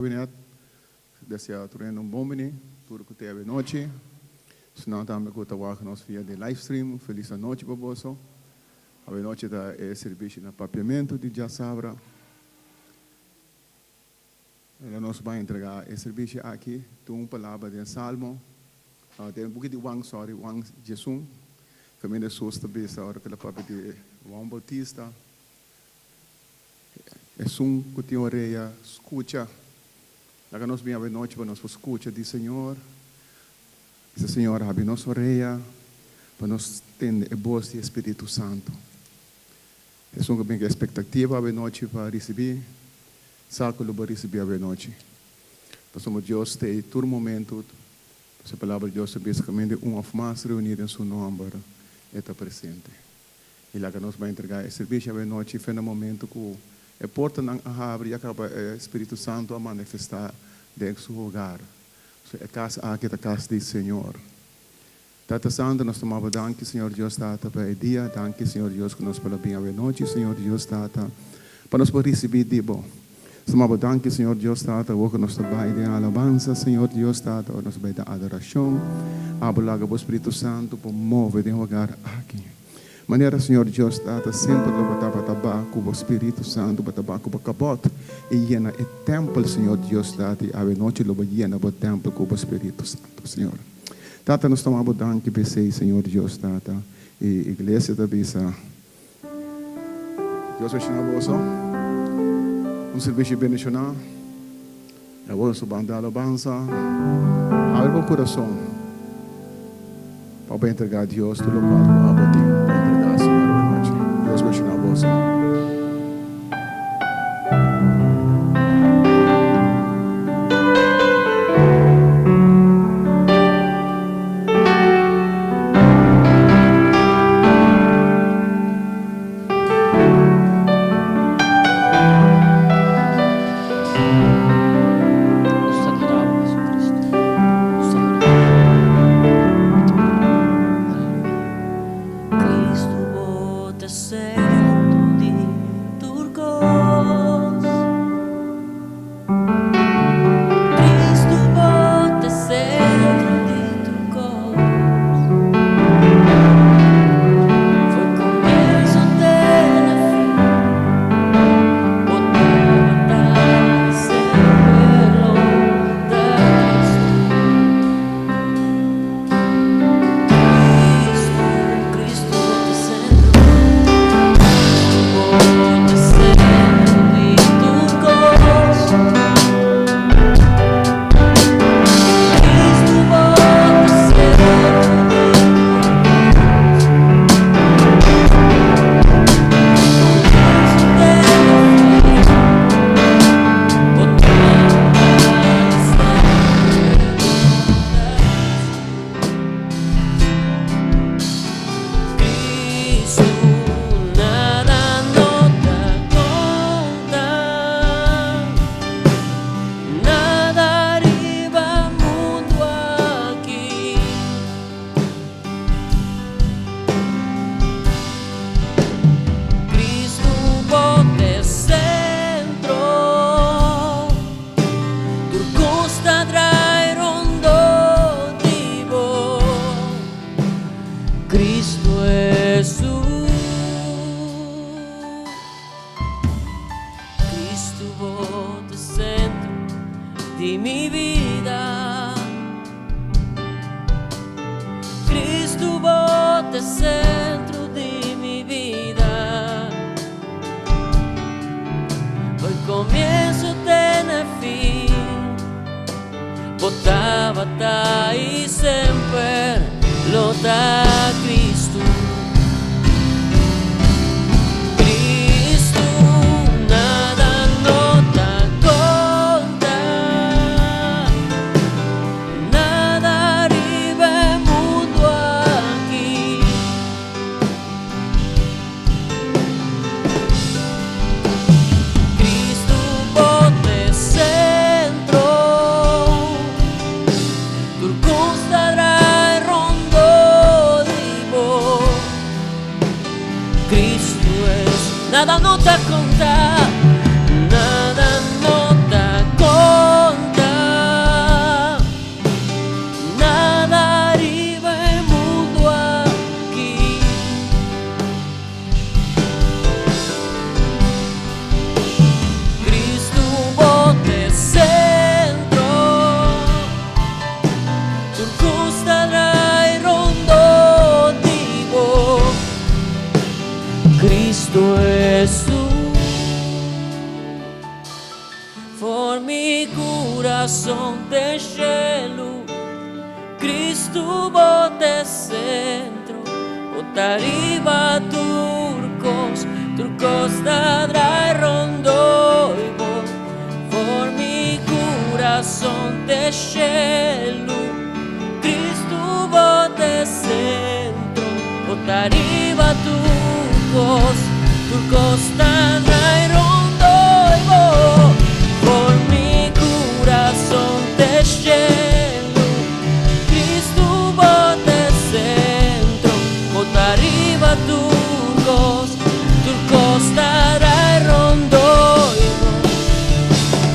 Goeienet, desea tur hende un bon bini, tur ku te avenochi. Esnan tambe ku ta wak nos via di livestream, un felis anochi pa boso. Avenochi ta e servisio na Papiamentu di djasabra. Ora nos bai entrega e servisio aki, tin un palabra den Salmo, den buki di Juan, sorry, Juan diesun, kaminda Hesus ta bisa ora ku el a papia di Juan Bautista, Esun ku tin orea, skucha. Laga nos bin avenochi pa nos por skucha di Señor. Bisa, Señor, habri nos orea pa nos tende e bos di e Spiritu Santu. Esun ku bin ku espektativa avenochi pa risibí, sa ku lo bo risibí avenochi. Pasobra Dios ta ei tur momentu. Pasobra e Palabra di Dios ta bisa kaminda un òf mas reuní den Su nòmber, E ta presente. I laga nos bai entregá e servisio awenochi fe na momento ku e portanan a habri i a kaba e Spiritu Santu a manifestá den su hogar. So e kas aki ta kas di Señor. Tata Santu, nos ta maba danki, Señor Dios Tata, pa e dia. Danki, Señor Dios, ku nos por a bin awenochi, Señor Dios Tata, pa nos por risibí di Bo. Nos ta maba danki, Señor Dios Tata, awor ku nos ta bai den alabansa, Señor Dios Tata, ora nos ta bai den adorashon. Abo laga Bo Spiritu Santu por move den hogar aki. Manera Señor Dios Tata semper lo bo tabata ba ku bo Spiritu Santu, bo ta ba ku bo kabòt i yena e tèmpel, Señor Dios Tata, i awe nochi lo bo yena bo tèmpel ku bo Spiritu Santu, Señor. Tata, nos tuma bo danki p'esei, Señor Dios Tata, i iglesia ta bisa, Dios benshoná boso, un sirbishi bendishoná. I awor nos ta ban den alabansa. Habri bo kurason pa bo entregá Dios tur lokual ku abo tin pa entregá Señor awe nochi. Dios benshoná boso. Nos ta adorá bo, Jesucristo. Nos ta adorá bo. Aleluya. Cristo bo ta centro di tur cos. Cristo bo ta centro di tur cos. Foi comienzo te na fin. Bo tabata y semper lo ta Cristo. Cristo, Cristo bo ta centro. Bo ta centro di tur cos. Cristo bo ta centro di tur cos. Cristo bo t'e centro, tur cos ta draai rondo di bo, Cristo Jesus. Cristo bo t'e centro di mi bida. Cristo bo t'e centro di mi bida. Foi comienzo te na fin. Bo tabata y semper lo ta Cristo. Cristo nada no ta conta. Nada riba e mundu aki. Cristo bo t'e centro. Tur cos ta draai rondo. mi kurason te shelu, Kristu bo t'e sentro, bo ta riba tur kos, tur kos ta drai rondó i bo. For mi kurason te shelu, Kristu bo t'e sentro, bo ta riba tur kos, tur kos ta drai rondó i bo. For mi kurason te shelu, Kristu bo t'e sentro, bo ta riba tur kos, tur kos ta drai rondó i bo.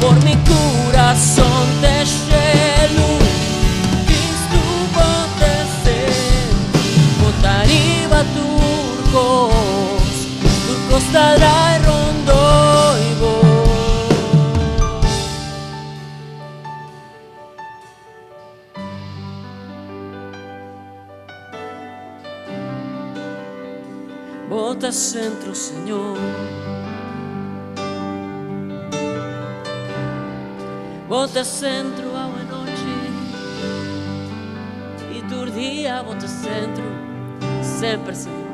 For mi kurason te shelu, Kristu bo t'e sentro, bo ta riba tur kos, tur kos ta drai rondó i bo. Bo ta centro, Señor. Bo ta centro awe nochi y tur dia bo ta centro, semper, Señor.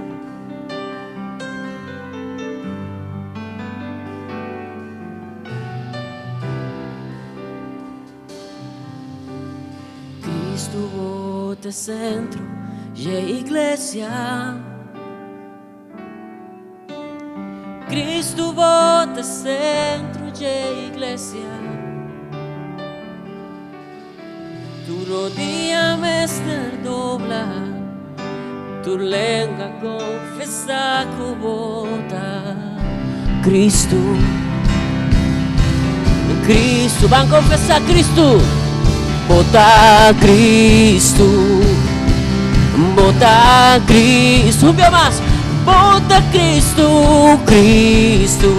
Cristo bo ta centro dje iglesia. Cristo bo ta centro dje iglesia. Tur rodia mester dobla, tur lenga confesa cu bo ta Cristo. Cristo, ban confesa Cristo. Bo ta Cristo. Bo ta Cristo. Un bia mas. Bo ta Cristo, Cristo.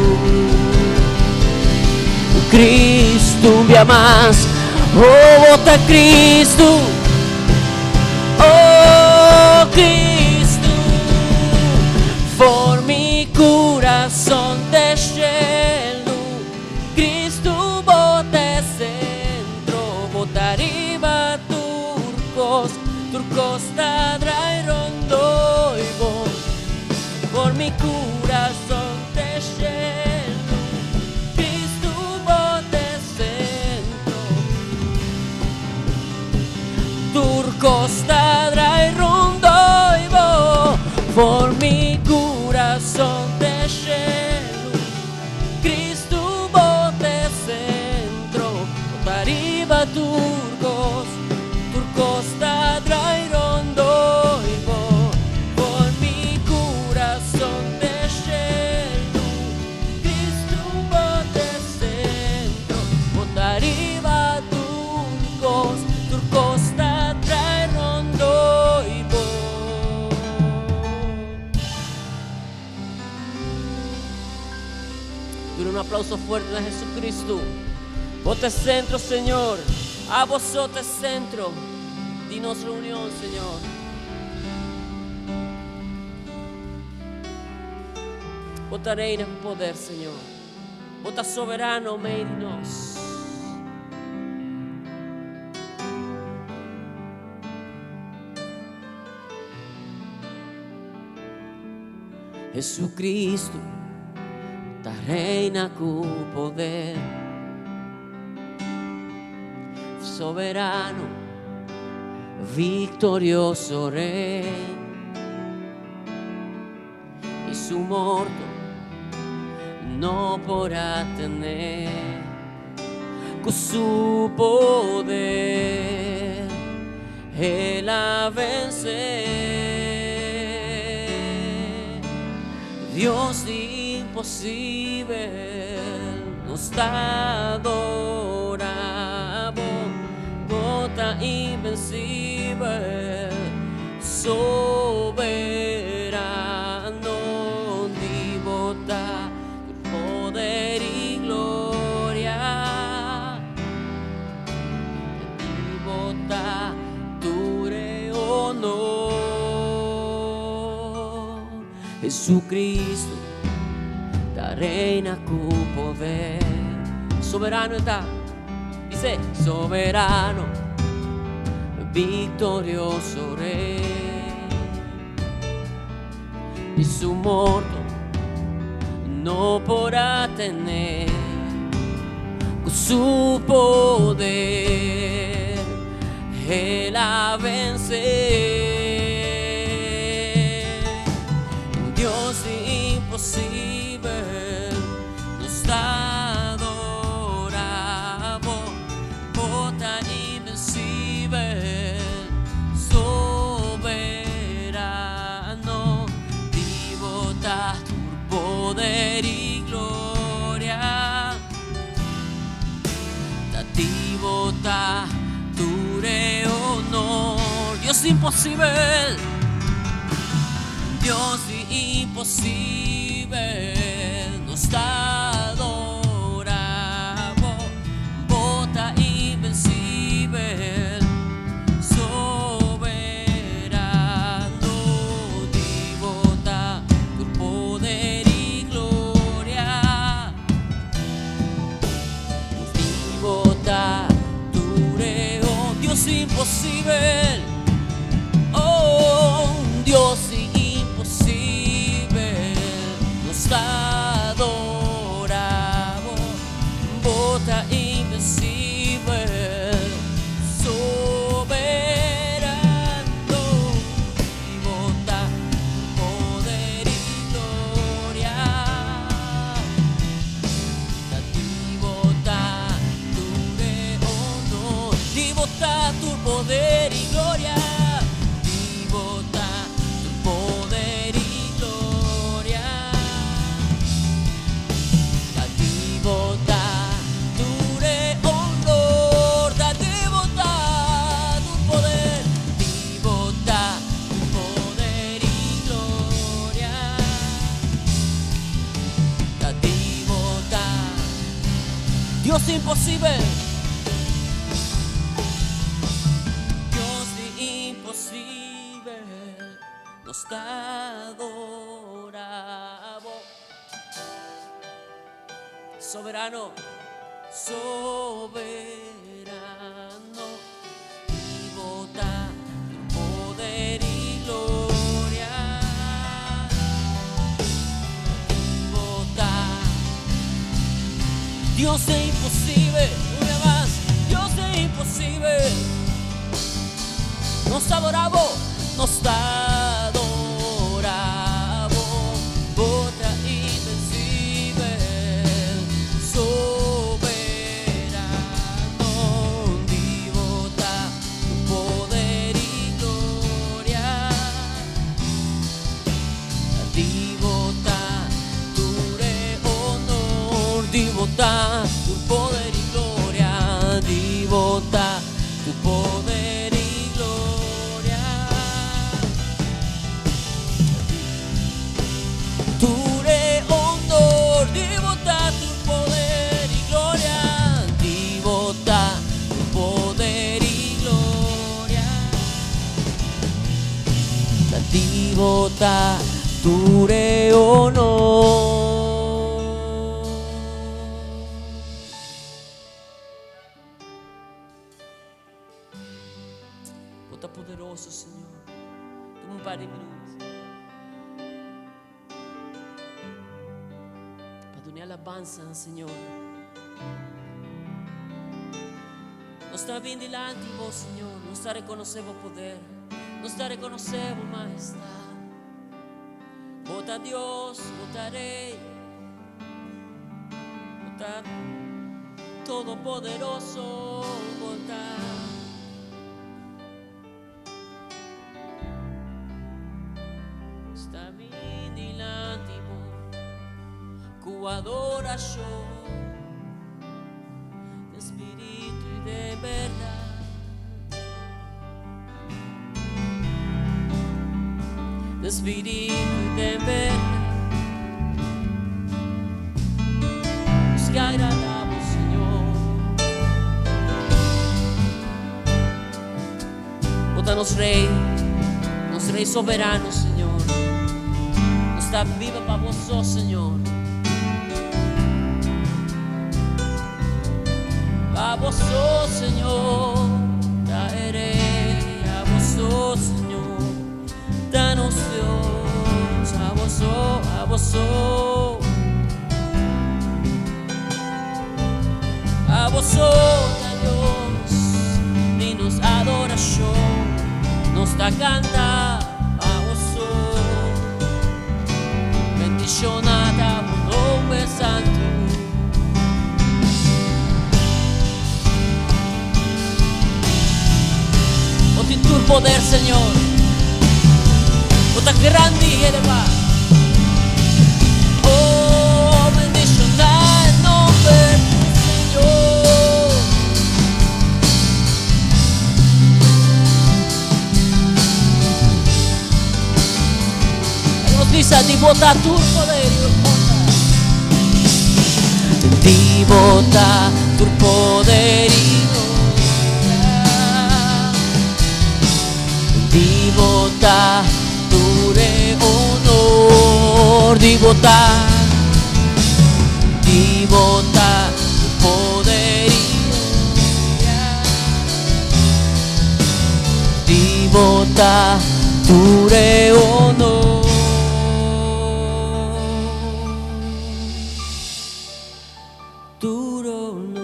Cristo, un bia mas. Oh, bo ta Cristo. Oh, Cristo. For mi corazón te shelu. Cristo bo ta centro. Bo ta riba tur kos. Tur kos ta drai rondó i bo. For mi corazón te shelu. Cristo bo ta centro. Tur kos ta drai rondó i bo. For mi corazón te shelu. Cristo bo ta centro. Bo ta riba tur kos. Tur kos ta drai rondó i bo. For mi corazón te shelu. Cristo bo ta centro. Bo ta riba tur kos. Tur kos ta drai rondó i bo. Duna un aplauso fuerte na Jesucristo. Bo ta centro, Señor. Abo so ta centro di nos reunion, Señor. Bo ta reina cu poder, Señor. Bo ta soberano mei di nos. Jesucristo ta reina cu poder. Soberano, victorioso Rey. Y su morto no por a tené cu su poder El a vence. Dios di imposibel, nos ta adora Bo, Bo ta invencibel, soberano di Bo ta tur poder y gloria. Di Bo ta tur e honor. Jesucristo ta reina cu poder. Soberano e ta. Bis'é, Soberano, victorioso Rey. Ni su morto no por a tene ku su poder el a vense. Dios di imposibel nos ta adora bo, bo ta invencibel, soberano, di bo ta tur poder y gloria, ta di bo ta tur e honor. Dios imposibel, Dios di imposibel, nos ta adora bo, bo ta invencibel, soberano, di bo ta tur poder y gloria, di bo ta tur e honor. Dios imposibel, oh, Dios imposibel, nos ta adora bo, bo ta invencibel, soberano, di bo ta poder y gloria, ta di bo ta tur e honor, di bo ta tur poder y gloria, di bo ta tur poder y gloria, ta di bo ta tur e honor, ta di bo ta tur poder, di bo ta tur poder y gloria, ta di bo ta. Dios imposibel, Dios di imposibel, nos ta adora bo. Soberano, soberano, di bo ta tur poder y gloria, di bo ta. Dios de imposibel, una mas, Dios de imposibel, nos ta adora bo, nos ta adora bo, bo ta invencibel, soberano, di bo ta tur poder y gloria, di bo ta tur e honor, di bo ta tur poder y gloria, di bo ta tur poder y gloria. Tur e honor, di bo ta tur poder y gloria, di bo ta tur poder y gloria. Ta di bo ta tur e honor. Bo ta poderoso, Señor. Tuma un par di minuut pa duna alabansa na Señor. Nos ta bin dilanti bo, Señor. Nos ta reconoce bo poder. Nos ta reconoce bo majestad. Bo ta Dios, bo ta Rey. Bo ta Todopoderoso, bo ta. Nos ta bin dilanti bo ku adorashon den spiritu i den bèrdat. Den spiritu i den bèrdat. Nos ke agradá bo, Señor. Bo ta nos Rey, nos Rey soberano, Señor. Nos ta biba pa bo so, Señor. Abo so, Señor, ta e Rey. Abo so, Señor, ta nos Dios. Abo so, abo so. Abo so ta Dios di nos adorashon. Nos ta kanta abo so. Bendishoná ta bo nomber santu. Bo tin tur poder, Señor. Bo ta grandi i elevá. Oh, bendishoná e nomber di Señor. Nos bisa di bo ta tur poder i honra. Di bo ta tur poder i honra. Di bo ta tur e honor. Di bo ta, di bo ta tur poder i honra. Di bo ta tur e honor. Tur honor.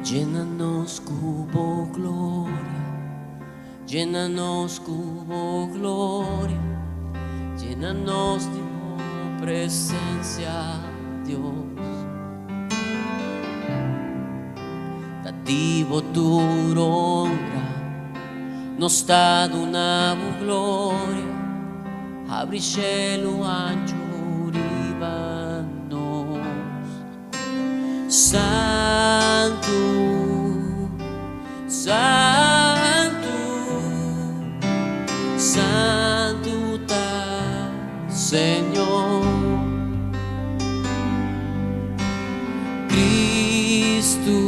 Llena nos cu bo gloria, llena nos cu bo gloria, llena nos di bo presencia, Dios. Ta di bo tur honra, nos ta duna bo gloria, habri shelu anchu riba nos. Santu, Santu, Santu ta Señor. Cristo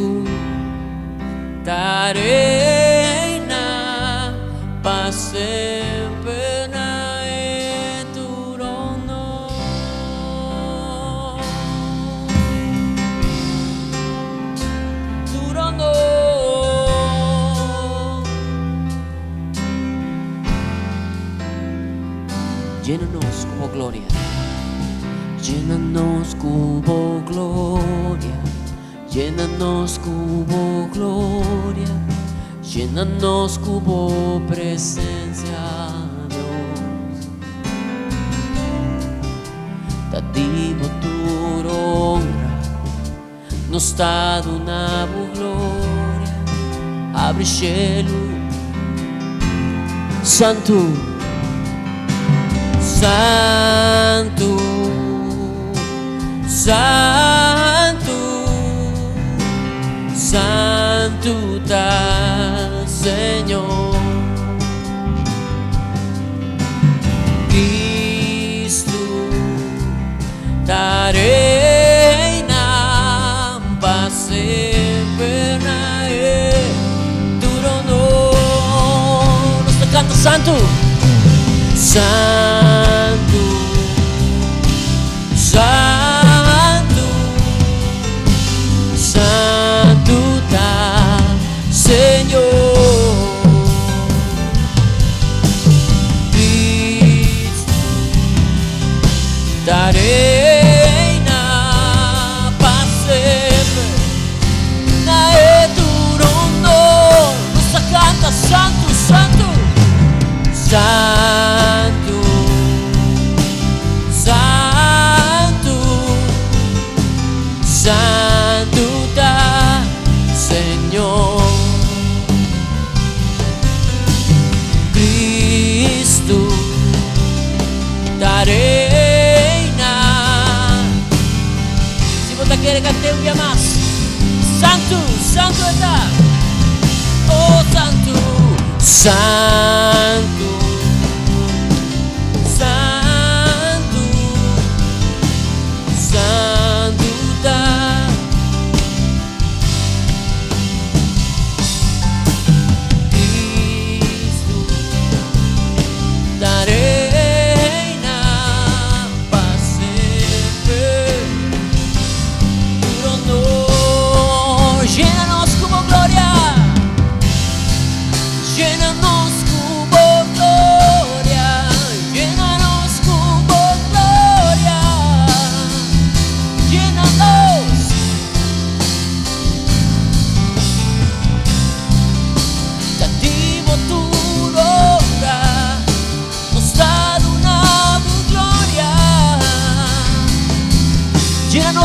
ta reina pa semper na e trono. Trono. Llena nos cu bo gloria. Llena nos cu bo gloria. Llena nos cu bo gloria. Llena nos cu bo presencia, Dios. Ta di bo tur honra, nos ta duna bo gloria. Habri shelu. Santu, Santu, Santu, Santu ta Señor. Cristo ta reina pa semper na e trono. Nos ta canta Santu, Santu, Santu, Santu ta Señor. Cristo ta reina pa semper na e trono. Nos ta canta Santu, Santu, Santu, Santu, Santu ta Señor. Cristo ta reina. Si bo ta kere cant'e un bia mas. Santu, Santu e ta. Oh Santu, Santu, Santu, Santu ta.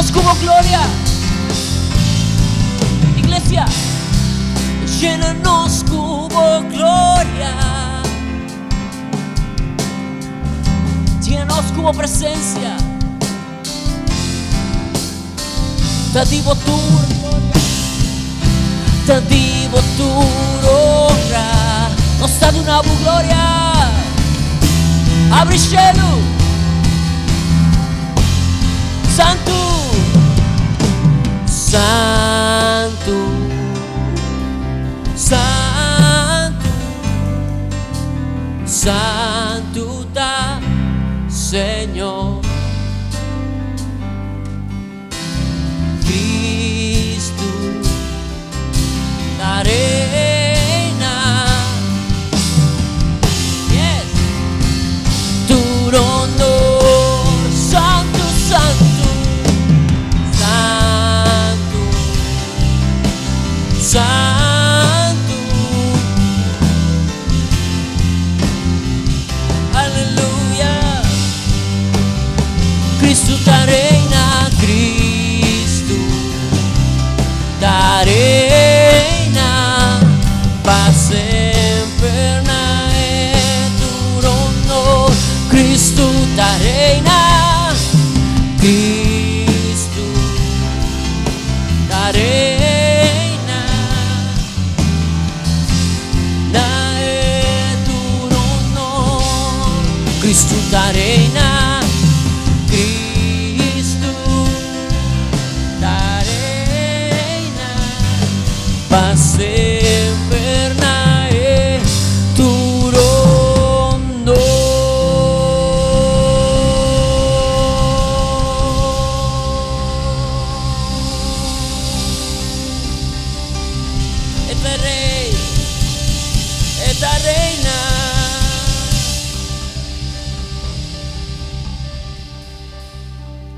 Llena nos cu bo gloria. Iglesia, llena nos cu bo gloria. Llena nos cu bo presencia. Ta di bo tur gloria. Ta di bo tur honra. Nos ta duna bo gloria. Habri shelu. Santu. Santu. Santu. Santu ta Señor. Cristo ta reina. Yes. Tur honor. Santu, Santu. Santu. Santu. Aleluya. Cristo ta reina, Cristo ta reina, pa semper na tur honor. Cristo ta reina, Cristo ta reina, na tur honor. Cristo ta reina, Cristo ta reina, pa semper na tur honor. E ta rey, e ta reina.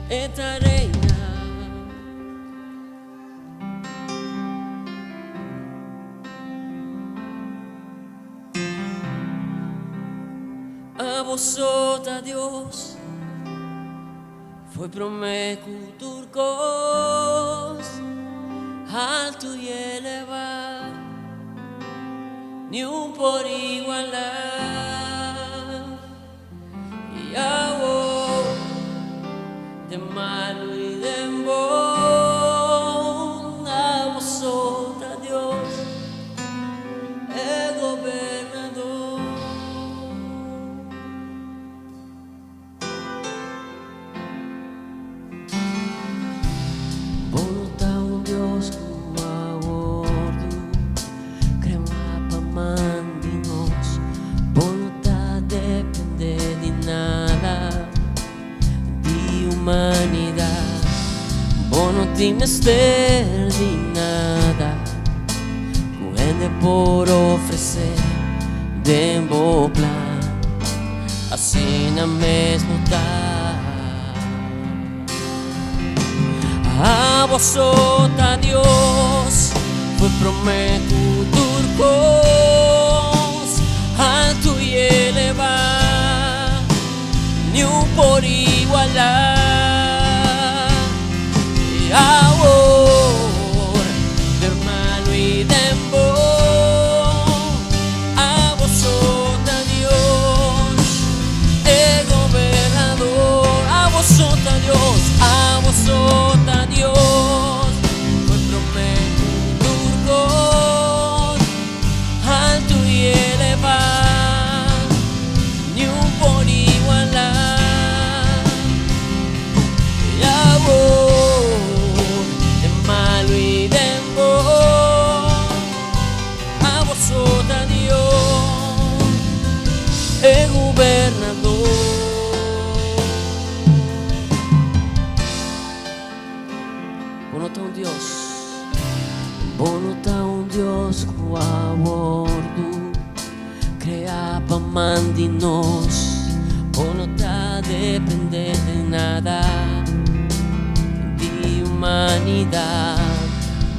E ta reina. Abo so ta Dios, fo'i promé ku tur kos, altu i elevá, niun por igualá. I awor, den malu i den bon, abo so ta Dios, e gobernador. Bo no ta un Dios ku a wòrdu kreá pa man di nos. Bo no ta dependé di nada di humanidat. Bo no tin mester di nada ku hende por ofresé den bo plan. Asina mes bo ta. Abo so ta Dios, fo'i promé ku tur kos, altu i elevá, niun por igualá. I awor, den malu i den bon, abo so ta Dios, e gobernador. Abo so ta Dios, abo so ta Dios, fo'i promé ku tur kos, altu i elevá, niun por igualá. I awor, den malu i den bon, abo so ta Dios, e gobernador. Bo no ta un Dios, bo no ta un Dios ku a wòrdu kreá pa man di nos. Bo no ta dependé di nada di humanidat.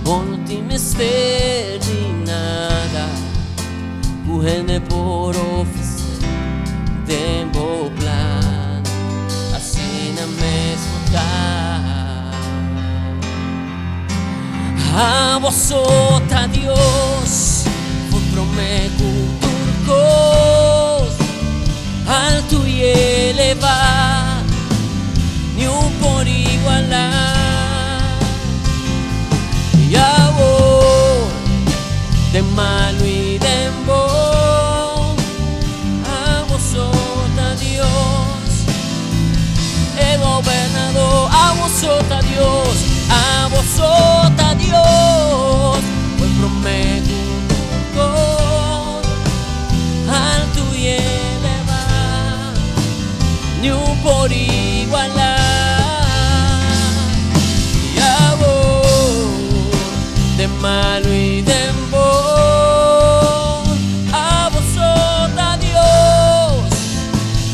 Bo no tin mester di nada ku hende por ofresé den bo plan. Asina mes bo ta. Abo so ta Dios, for promé ku tur kos, altu i elevá, niun por igualá. I awor, den malu i den bon, abo so ta Dios, e gobernadó. Abo so ta Dios, abo so ta Dios, for promé ku tur kos, altu i elevá, niun por igualá. I awor, den malu i den bon, abo so ta Dios,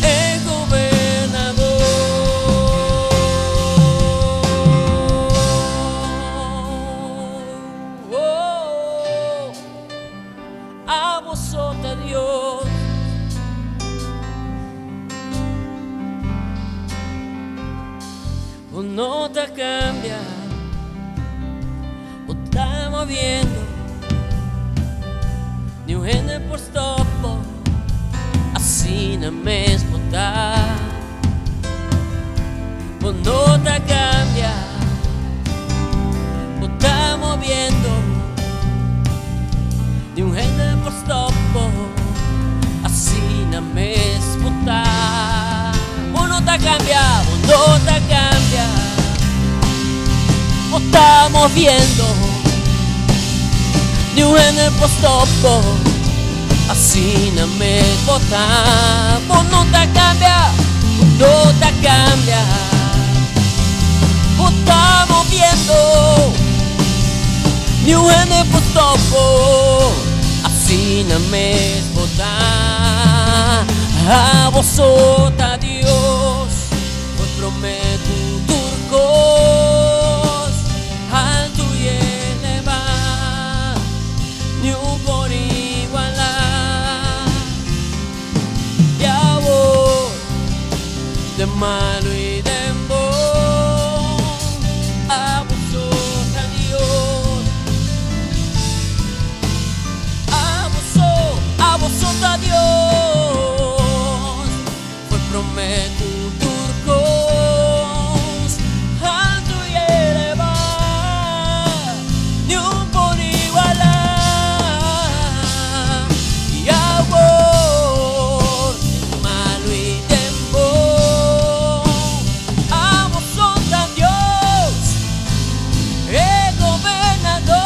e gobernadó. Oh, abo so ta Dios. Bo no ta kambia, bo ta moviendo, niun hende por stòp bo, asina mes bo ta. Bo no ta kambia, bo ta moviendo, niun hende por stòp bo, asina mes bo ta. Bo no ta kambia, bo no ta kambia, bo ta moviendo, niun hende por stòp bo, asina mes bo ta. Bo no ta kambia, bo no ta kambia, bo ta moviendo, niun hende por stòp bo, asina mes bo ta. Abo so ta Dios, for promé ku tur kos, altu i elevá, niun por igualá. I awor, den malu i den bon, abo so ta Dios. Abo so, abo so ta Dios, for promé ku tur kos, altu i elevá, niun por igualá. I awor, den malu i den bon, abo so ta Dios, e gobernadó.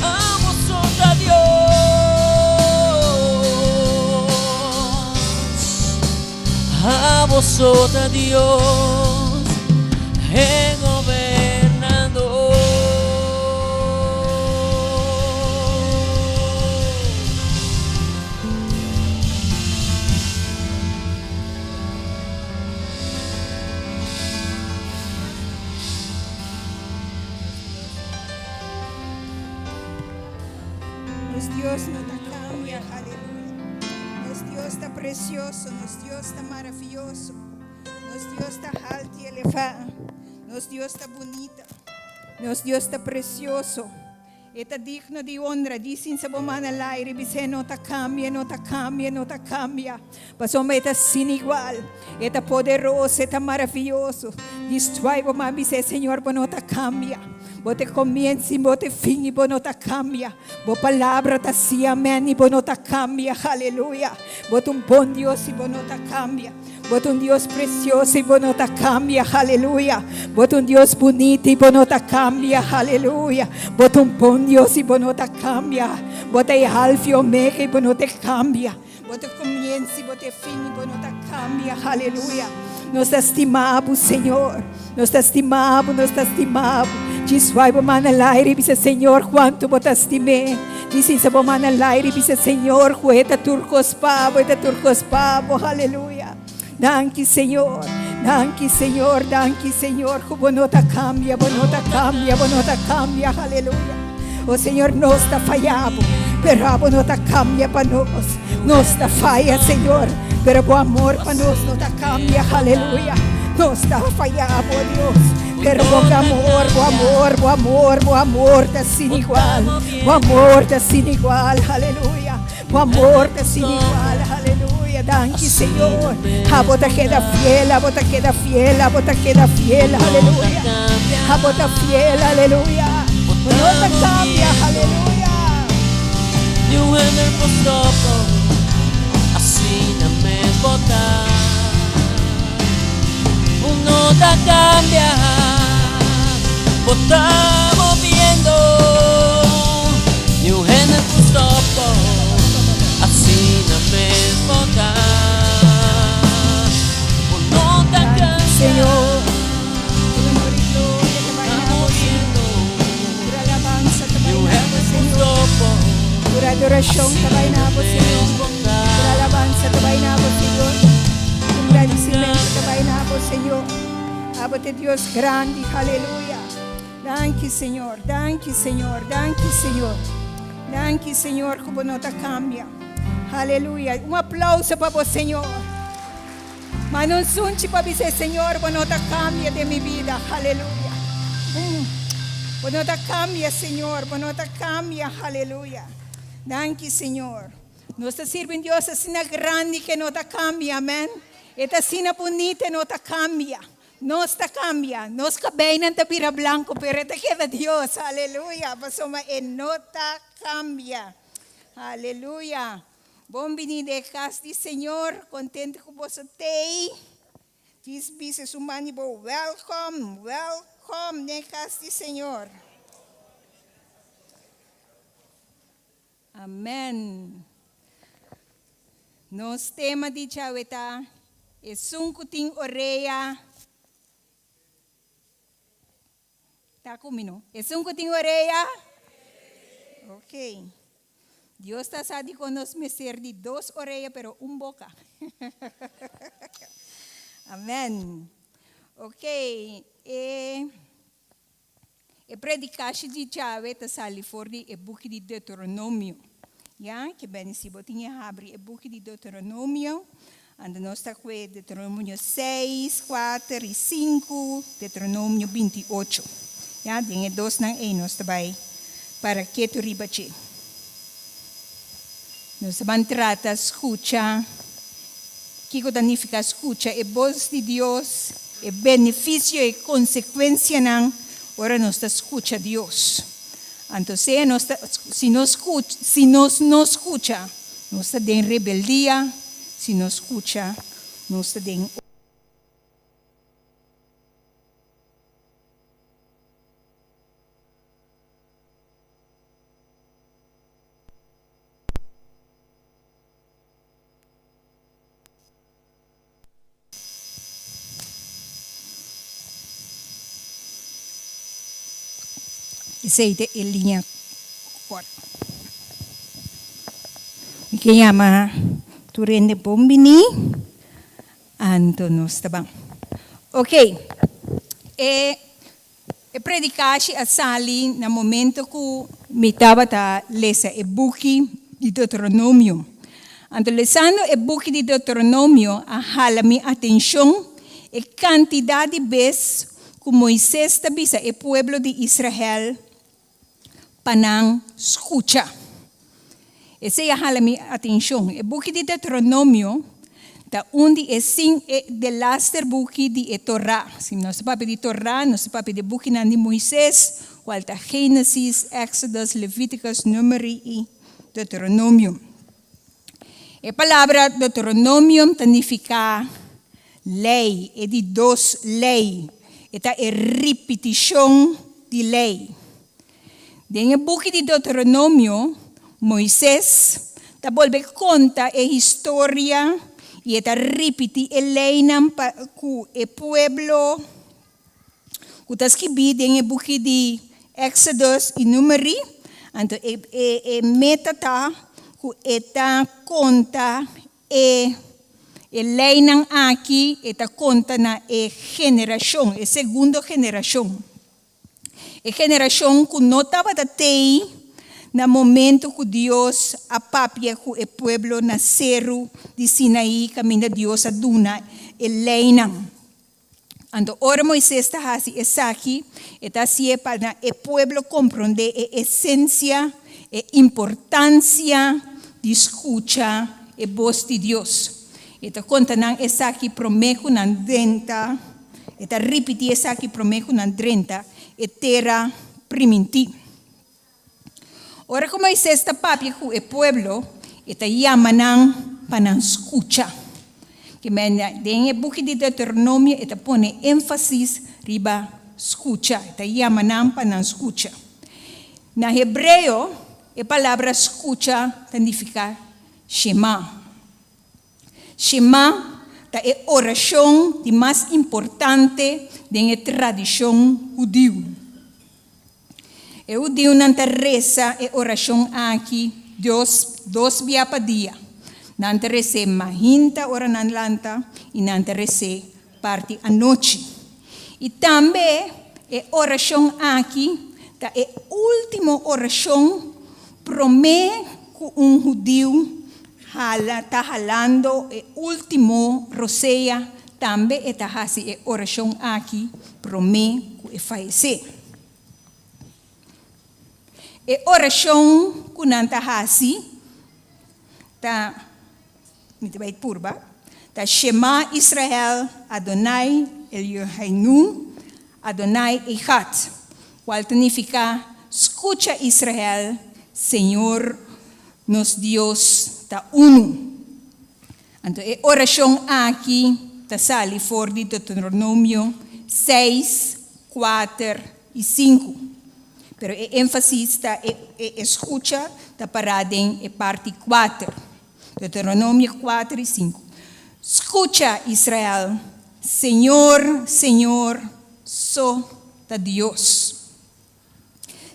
Abo so ta Dios, abo so ta Dios, e gobernadó. Nos Dios no ta cambia, aleluya. Nos Dios ta precioso, nos Dios ta maravilloso. Nos Dios ta alto y elevá. Nos Dios ta bunita. Nos Dios ta precioso. E ta digno di honra. Di sinsa bo man al aire, bis'é no ta cambia, no ta cambia, no ta cambia. Pasobra e ta sin igual. E ta poderoso, e ta maravilloso. Di stwai bo man bis'é, Señor, bo no ta cambia. Bo ta e comienzo y bo ta e fin y bo no ta cambia. Bo palabra ta sí, amén y bo no ta cambia. Aleluya. Bo ta un bon Dios y bo no ta cambia. Bo ta un Dios precioso y bo no ta cambia. Aleluya. Bo ta un Dios bunita y bo no ta cambia. Aleluya. Bo ta un bon Dios y bo no ta cambia. Bo ta e Alfa y Omega y bo no ta cambia. Bo ta comienzo y bo ta e fin y bo no ta cambia. Aleluya. Nos ta stima bo, Señor. Nos ta stima bo, nos ta stima bo. Djis wai bo man al aire y bisa, Señor, cuanto bo ta stim'é. Djis hinsa bo man al aire y bisa, Señor, cu e ta tur cos pa bo, e ta tur cos pa bo. Aleluya. Danki, Señor. Danki Señor, danki Señor, ku bo no ta kambia, bo no ta kambia, bo no ta kambia, aleluya. O Señor, nos ta faya bo, pero abo no ta kambia pa nos. Nos ta faya, Señor, pero bo amor pa nos no ta kambia, aleluya. Nos ta faya bo, Dios, pero bo amor, bo amor, bo amor, bo amor ta sin igual. Bo amor ta sin igual, aleluya. Bo amor ta sin igual, aleluya. Danki, Señor. Abo ta keda fiel, abo ta keda fiel, abo ta keda fiel, aleluya. Abo ta fiel, aleluya. Bo no ta cambia, aleluya. Ni un hende por stop bo, asina mes bo ta. Bo no ta cambia, bo ta moviendo. Ni un hende por stop bo, asina mes bo ta. Bo no ta Danki, cambia, Señor. Tur honor y gloria bo ta bai ta na bo, Señor. moviendo. Tur alabanza ta Ni bai un na bo, hende por Señor. stop bo, Tur adoracion ta bai asina na bo, mes Señor. bo ta. Tur alabanza ta bai na bo, Señor. Tur gradicimento ta bai na bo, Señor. Abo ta Dios grandi, aleluya. Danki, Señor. Danki, Señor. Danki, Señor. Danki, Señor, ku bo no ta kambia. Aleluya. Un aplauso pa bo, Señor. Manda un sunchi pa bisa, Señor, bo no ta kambia den mi bida. Aleluya. Bo no ta kambia, Señor. Bo no ta kambia. Aleluya. Danki, Señor. Nos ta sirbi un Dios asina grandi ku no ta kambia. Amèn. E ta asina bunita, no ta kambia. Nos ta kambia. Nos kabeinan ta bira blanku, pero e ta keda Dios. Aleluya. Pasobra e no ta kambia. Aleluya. Bon bini den kas di Señor. Kontentu ku boso t'ei. Djis bisa su man di bo, Welkom, welkom den kas di Señor. Amen. Nos tema di djawe ta, Esun ku tin orea ta ku mi, no? Esun ku tin orea? Ok. Dios ta sa dikon nos mester di dos orea pero un boka. Amen. Ok. E. E predikashi di djawe ta sali for di e buki di Deuteronomio. Ya, ke beni si bo tin e habri e buki di Deuteronomio, anda nos ta kue Deuteronomio seis, kuater i sinku, Deuteronomio 28. Ya, den e dosnan ei nos ta bai para ketu riba dje. Nos ta ban trata skucha kiko ta nifiká skucha e bos di Dios, e benefisio i konsekuensianan ora nos ta skucha Dios. Anto sea nos ta, si nos skucha, si nos no skucha, nos ta den rebeldia, si nos skucha, nos ta den. Esei ta e liña kort. Mi ke yama tur hende bon bini, anto nos ta ban. Ok, e E predikashi a sali na momento ku mi tabata lesa e buki di Deuteronomio. Anto lesando e buki di Deuteronomio a hala mi atenshon e kantidat di bes ku Moises ta bisa e pueblo di Israel pa nan skucha. Esei a hala mi atenshon. E buki di Deuteronomio ta un di e sin e delaster buki di e Torá. Si nos ta papia di Torá, nos ta papia di e bukinan di Moises, kual ta Génesis, Exodus, Levíticus, Númeri i Deuteronomio. E palabra Deuteronomium ta nifiká lei, e di dos lei. E ta e ripitishon di lei. Den e buki di Deuteronomio, Moises ta bolbe konta e historia i e ta ripití e leinan pa ku e pueblo ku ta skibí den e buki di Exodus i Numeri. Anto e e meta ta ku e ta konta e. E leinan aki e ta konta na e generashon, e segundo generashon. E generashon ku no tabata tei na momento ku Dios a papia ku e pueblo na Seru di Sinaí kaminda Dios a duna e leinan. Anto ora Moises ta hasi esaki, e ta hasié pa na e pueblo komprondé e esensia, e importansia di skucha e bos di Dios. E ta konta nan esaki promé ku nan drenta, e ta ripití esaki promé ku nan drenta e tera primintí. Ora ku Moises ta papia ku e pueblo, e ta yama nan pa nan skucha. Ke mende, den e buki di Deuteronomio e ta pone énfasis riba skucha, e ta yama nan pa nan skucha. Na hebreo, e palabra skucha ta nifiká shema. Shema ta e orashon di mas importante den e tradishon hudiu. E hudiunan ta resa e orashon aki dos dos bia pa dia. Nan ta res'é mahinta ora nan lanta i nan ta res'é parti anochi. I tambe e orashon aki ta e último orashon promé ku un hudiu hala ta halando e último rosea, tambe e ta hasi e orashon aki promé ku e fayesé. E orashon ku nan ta hasi ta, mi ta bai purba, ta Shema Israel, Adonai Eloheinu, Adonai Echad, kual ta nifiká, Skucha Israel, Señor nos Dios ta unu. Anto e orashon aki ta sali for di Deuteronomio seis, kuater i sinku. Pero e énfasis ta e e skucha ta pará den e parti kuater. Deuteronomio kuater i sinku. Skucha, Israel, Señor, Señor so ta Dios.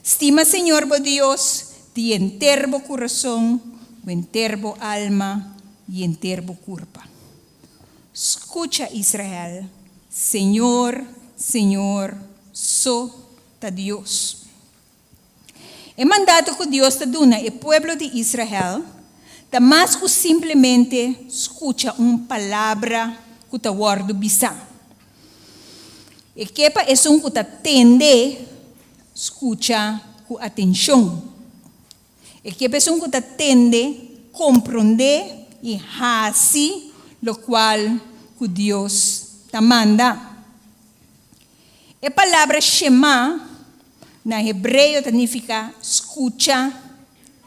Stima Señor bo Dios di henter bo kurason, ku henter bo alma i henter bo kurpa. Skucha, Israel, Señor, Señor so ta Dios. E mandato ku Dios ta duna e pueblo di Israel ta mas ku simplemente skucha un palabra ku ta wòrdu bisá. E ke pa esun ku ta tende skucha ku atenshon. E ke pa esun ku ta tende komprondé i hasi lokual ku Dios ta manda. E palabra shema na hebreo ta nifiká skucha,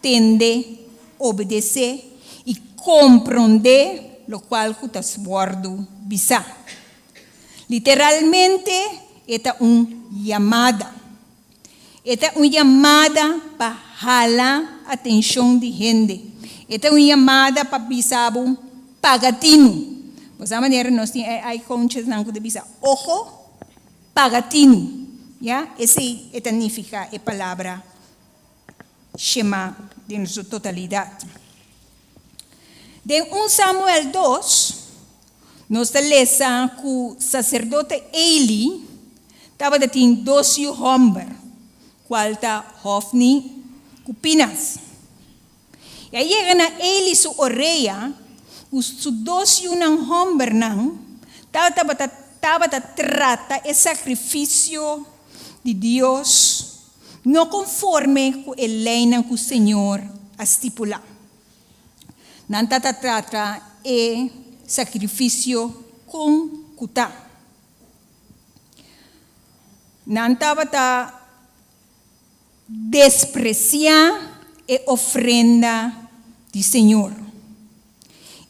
tende, obedesé i komprondé lokual ku ta wòrdu bisá. Literalmente e ta un yamada. E ta un yamada pa hala atenshon di hende. E ta un yamada pa bisa bo paga tinu. Bo sa manera nos tin e icontjesnan ku ta bisa ojo, paga tinu. Ya, esei e ta nifiká e palabra Shema den su totalidat. Den un Samuel dos, nos ta lesa ku saserdote Eli tabata tin dos yu hòmber, kual ta Hofni ku Pinas. I a yega na Eli su orea ku su dos yunan hòmbernan tabata tabata trata e sakrifisio di Dios no konforme ku e leinan ku Señor a stipulá. Nan ta ta trata e sakrifisio kon ku ta. Nan tabata despresiá e ofrenda di Señor.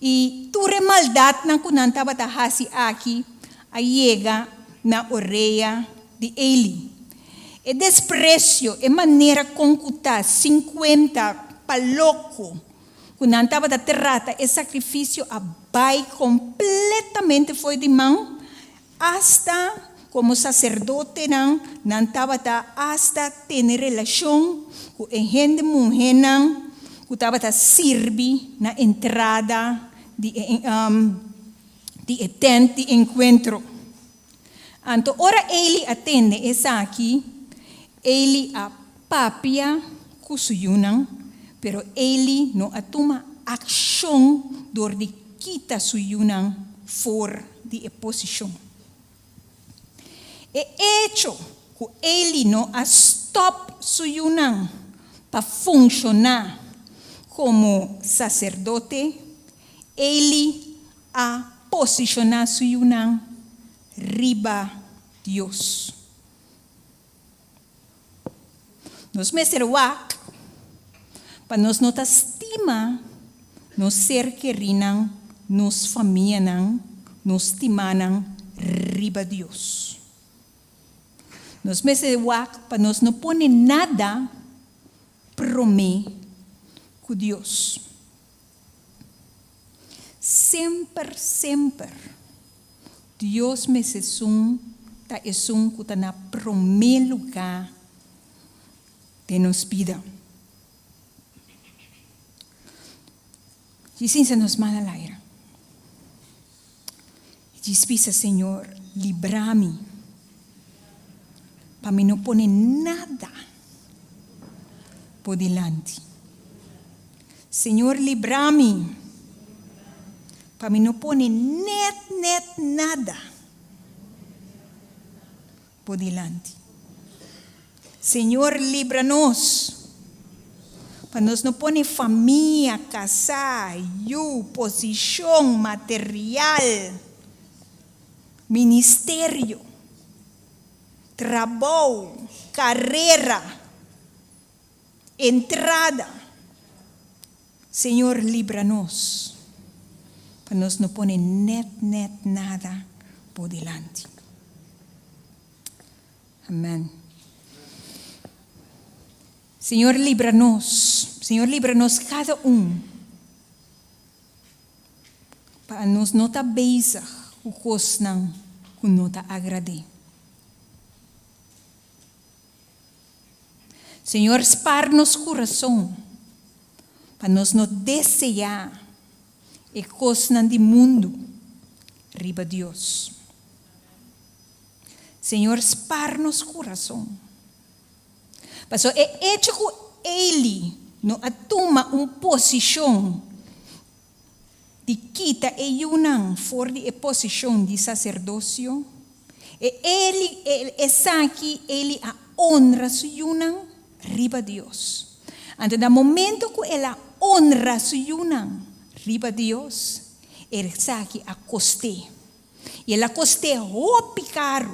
I tur e maldatnan ku nan tabata hasi aki a yega na orea di Eli. E despresio, e manera kon ku ta sin kuenta pa loko ku nan tabata trata e sakrifisio a bai kompletamente fo'i di man, asta komo saserdotenan nan tabata asta tene relashon ku e hende muhénan ku tabata sirbi na entrada di e. Di e tent di enkuentro. Anto ora Eli a tende esaki, Eli a papia ku su yunan, pero Eli no a tuma akshon dor di kita su yunan for di e posishon. E echo ku Eli no a stòp su yunan pa funshoná komo saserdote, Eli a posishoná su yunan riba Dios. Nos mester wak pa nos no ta stima nos ser kerinan, nos famianan, nos stimanan riba Dios. Nos mester wak pa nos no pone nada promé ku Dios. Semper, semper, Dios mes esun ta esun ku ta na promé lugá den nos bida. Djis insa nos man al aire. Djis bisa, Señor, libra mi pa mi no pone nada bo dilanti. Señor, libra mi pa mi no pone net net nada bo dilanti. Señor libra nos pa nos no pone famia, kasá, yu, posishon, material, ministerio, trabou, karera, entrada. Señor libra nos pa nos no pone net net nada bo dilanti. Amen. Señor libra nos. Señor libra nos cada un. Pa nos no ta bezig ku kosnan ku no ta agrad'é. Señor spar nos kurason pa nos no deseá e kosnan di mundu riba Dios. Señor spar nos kurason. Paso e echo ku Eli no a tuma un posishon di kita e yunan for di e posishon di saserdosio, e Eli esaki Eli a onra su yunan riba Dios. Anto na momento ku el a onra su yunan riba Dios, esaki a kost'é. I el a kost'é hopi karu,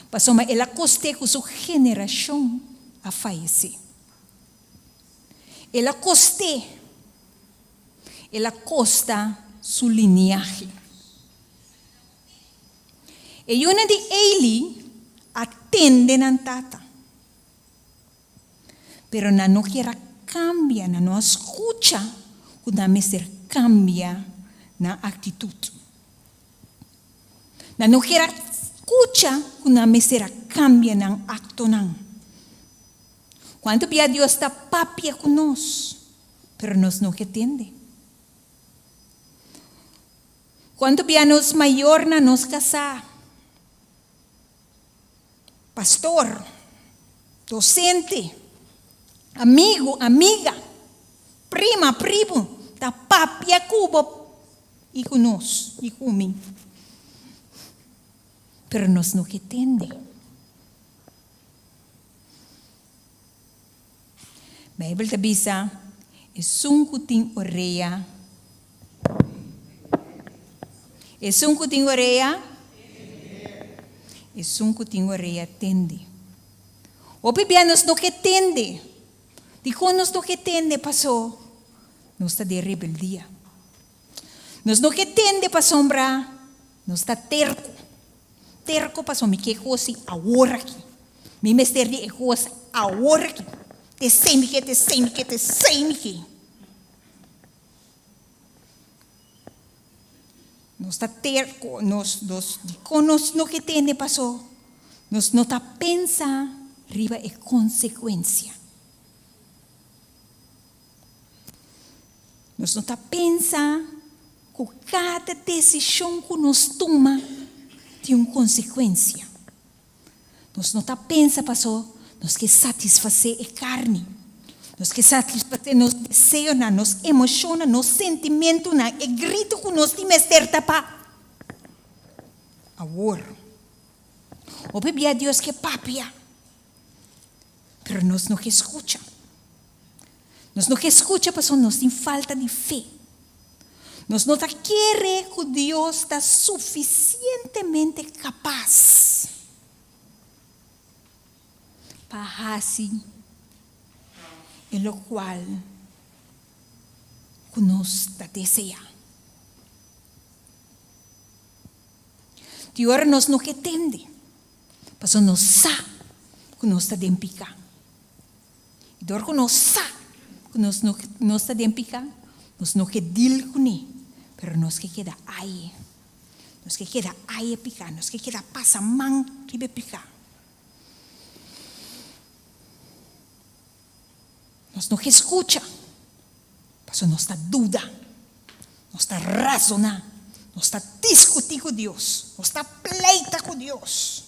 pasobra el a kost'é ku su generashon a fayesé. El a kost'é, el a kosta su liniahe. E yunan di Eli a tende nan tata, pero nan no kier a kambia, nan no a skucha ku nan mester kambia nan aktitut. Nan no kier a skucha ku nan mester a kambia nan aktonan. Kuantu bia Dios ta papia ku nos, pero nos no ke tende. Kuantu bia nos mayornan, nos kasá, pastor, dosente, amigu, amiga, prima, primu, ta papia ku bo i ku nos i ku mi, pero nos no ke tende. Bijbel ta bisa, Esun ku tin orea, esun ku tin orea, esun ku tin orea tende. Hopi bia nos no ke tende. Dikon nos no ke tende? Pasó nos ta den rebeldia. Nos no ke tende pasobra nos ta terko. Terko paso mi ke kos di awor aki. Mi mester di e kos awor aki. Te esei mi ke, te esei mi ke, te esei mi ke. Nos ta terko, nos, nos, dikon nos no ke tende paso nos no ta pensa riba e konsekuensia. Nos no ta pensa. ku kada desishon ku nos tuma tin un konsekuensia. Nos no ta pensa paso nos ke satisfasé e karni. Nos ke satisfasé nos deseonan, nos emoshonnan, nos sentimentunan, e gritu ku nos tin mester tapa. Awor, hopi bia Dios ke papia, pero nos no ke skucha. Nos no ke skucha pasobra nos tin falta di fe. Nos no ta kere ku Dios ta sufisientemente kapas pa hasi e lokual ku nos ta deseá. Di ora nos no ke tende, pasobra nos sa ku nos ta den piká. I dor ku nos sa ku nos no nos ta den piká, nos no ke dil kuné, pero nos ke keda ai. Nos ke keda ai e piká, nos ke keda pasa man riba e piká. Nos no ke skucha, pasobra nos ta duda, nos ta razoná, nos ta diskutí ku Dios, nos ta pleita ku Dios.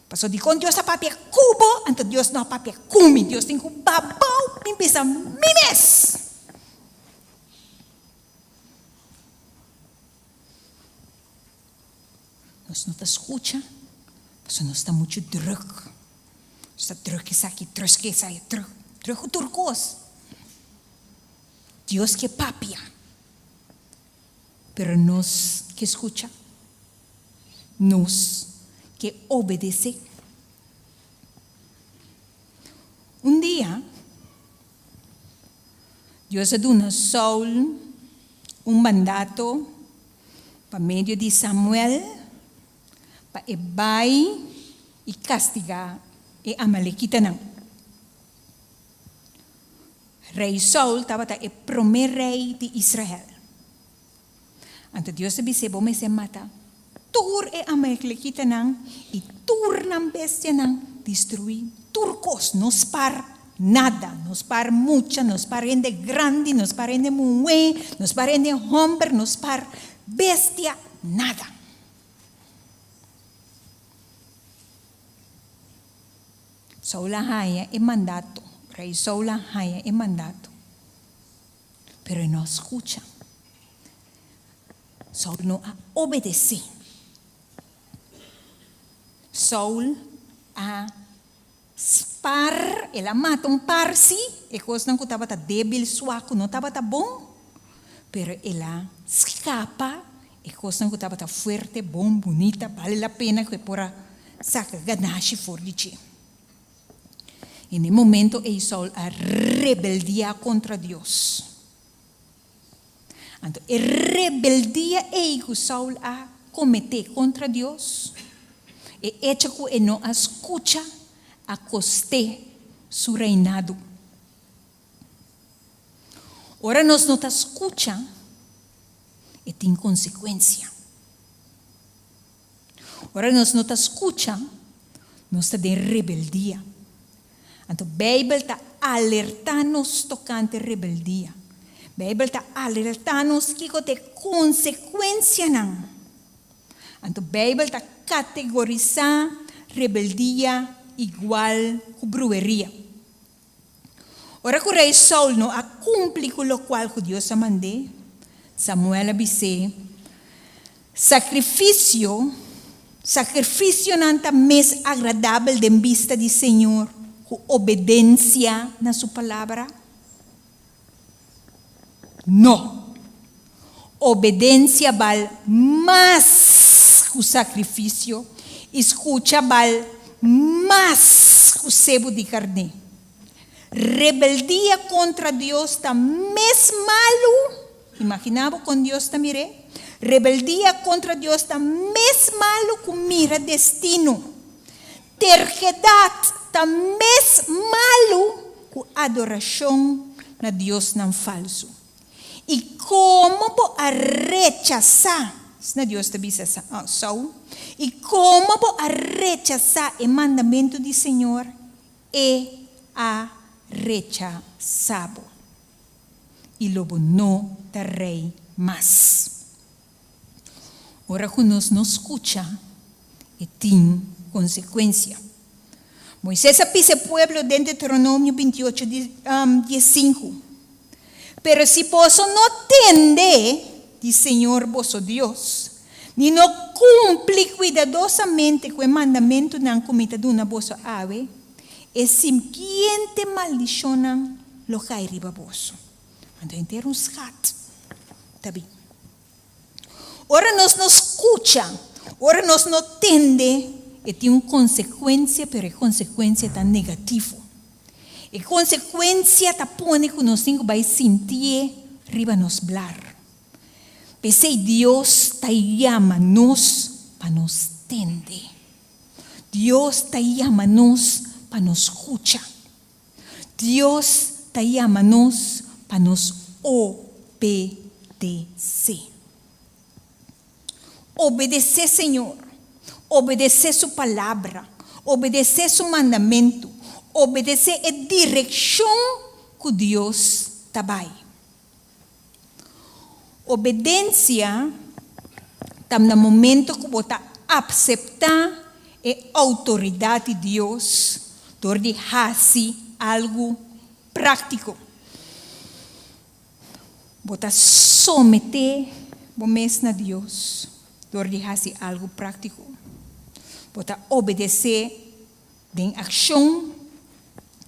Pasobra dikon Dios a papia ku bo, anto Dios no a papia ku mi. Dios tin ku babou mi bisa mi mes. Nos no ta skucha, pasobra nos ta muchu drùk. Nos ta drùk esaki, drùk esaki, drùk, drùk ku tur kos. Dios ke papia, pero nos ke skucha. Nos ke obedesé. Un dia, Dios a duna Saul un mandato pa medio di Samuel pa e bai i kastigá e amalekitanan. Rei Saul tabata e promé rei di Israel. Anto Dios a bis'é, Bo mester mata tur e amalekitanan i tur nan bestianan, destruí tur kos, no spar nada, no spar mucha, no spar hende grandi, no spar hende muhé, no spar hende hòmber, no spar bestia, nada. Saul a haña e mandato, rei Saul a haña e mandato. Pero e no a skucha. Saul no a obedesé. Saul a spar, el a mata un par, sí, e kosnan ku tabata débil, suak, ku no tabata bon, pero el a skapa e kosnan ku tabata fuerte, bon, bunita, bale la pena ku e por a saka ganashi for di dje. I na e momento ei Saul a rebeldiá kontra Dios. Anto e rebeldia ei ku Saul a kometé kontra Dios, e echo ku e no a skucha, a kost'é su reinado. Ora nos no ta skucha, e tin konsekuensia. Ora nos no ta skucha, nos ta den rebeldia. Anto Beibel ta alertá nos tokante rebeldia. Beibel ta alertá nos kiko ta e konsekuensianan. Anto Beibel ta kategorisá rebeldia igual ku brueria. Ora ku Rei Saul no a kumpli ku lokual ku Dios a mand'é, Samuel a bis'é, Sakrifisio, sakrifisionan ta mes agradabel den bista di señor ku obedensia na su palabra? No! Obedensia bal mas ku sakrifisio i skucha bal mas ku sebu di karné. Rebeldia kontra Dios ta mes malu, imaginá bo kon Dios ta mir'é, rebeldia kontra Dios ta mes malu ku mira destino. Tergedat ta mes malu ku adorashon na diosnan falsu. I komo bo a rechasá, asina Dios ta bisa Saul, i komo bo a rechasá e mandamentu di señor, e a rechasá bo, i lo bo no ta rei mas. Ora ku nos no skucha, e tin konsekuensia. Moisés a pisa e pueblo den Deuteronomio 28, 15, Pero si boso no tende di Señor boso Dios, ni no kumpli kuidadosamente ku e mandamentunan ku mi ta duna boso awe, e siguiente maldishonnan lo kai riba boso. Anto henter un skat ta bin. Ora nos no skucha, ora nos no tende, e tin un konsekuensia, pero e konsekuensia ta negativo. E konsekuensia ta pone ku nos tin ku bai sintié riba nos blar. P'esei Dios ta yama nos pa nos tende. Dios ta yama nos pa nos skucha. Dios ta yama nos pa nos obedesé. Obedesé Señor, obedesé Su palabra, obedesé Su mandamentu, obedesé e direkshon ku Dios ta bai. Obedensia ta na momento ku bo ta apseptá e outoridat di Dios dor di hasi algu práktiko. Bo ta someté bo mes na Dios dor di hasi algu práktiko. Bo ta obedesé den akshon,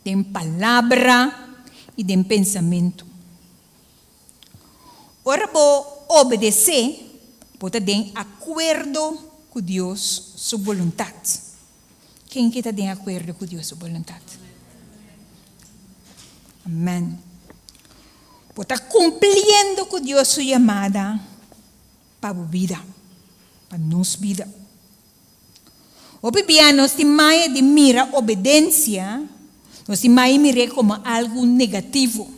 den palabra i den pensamentu. Ora bo obedesé, bo ta den akuerdo ku Dios su boluntat. Ken ke ta den akuerdo ku Dios su boluntat? Amèn. Bo ta kumpliendo ku Dios su yamada pa bo bida, pa nos bida. Hopi bia nos tin maya di mira obedensia, nos tin maya mir'é komo algu negativo.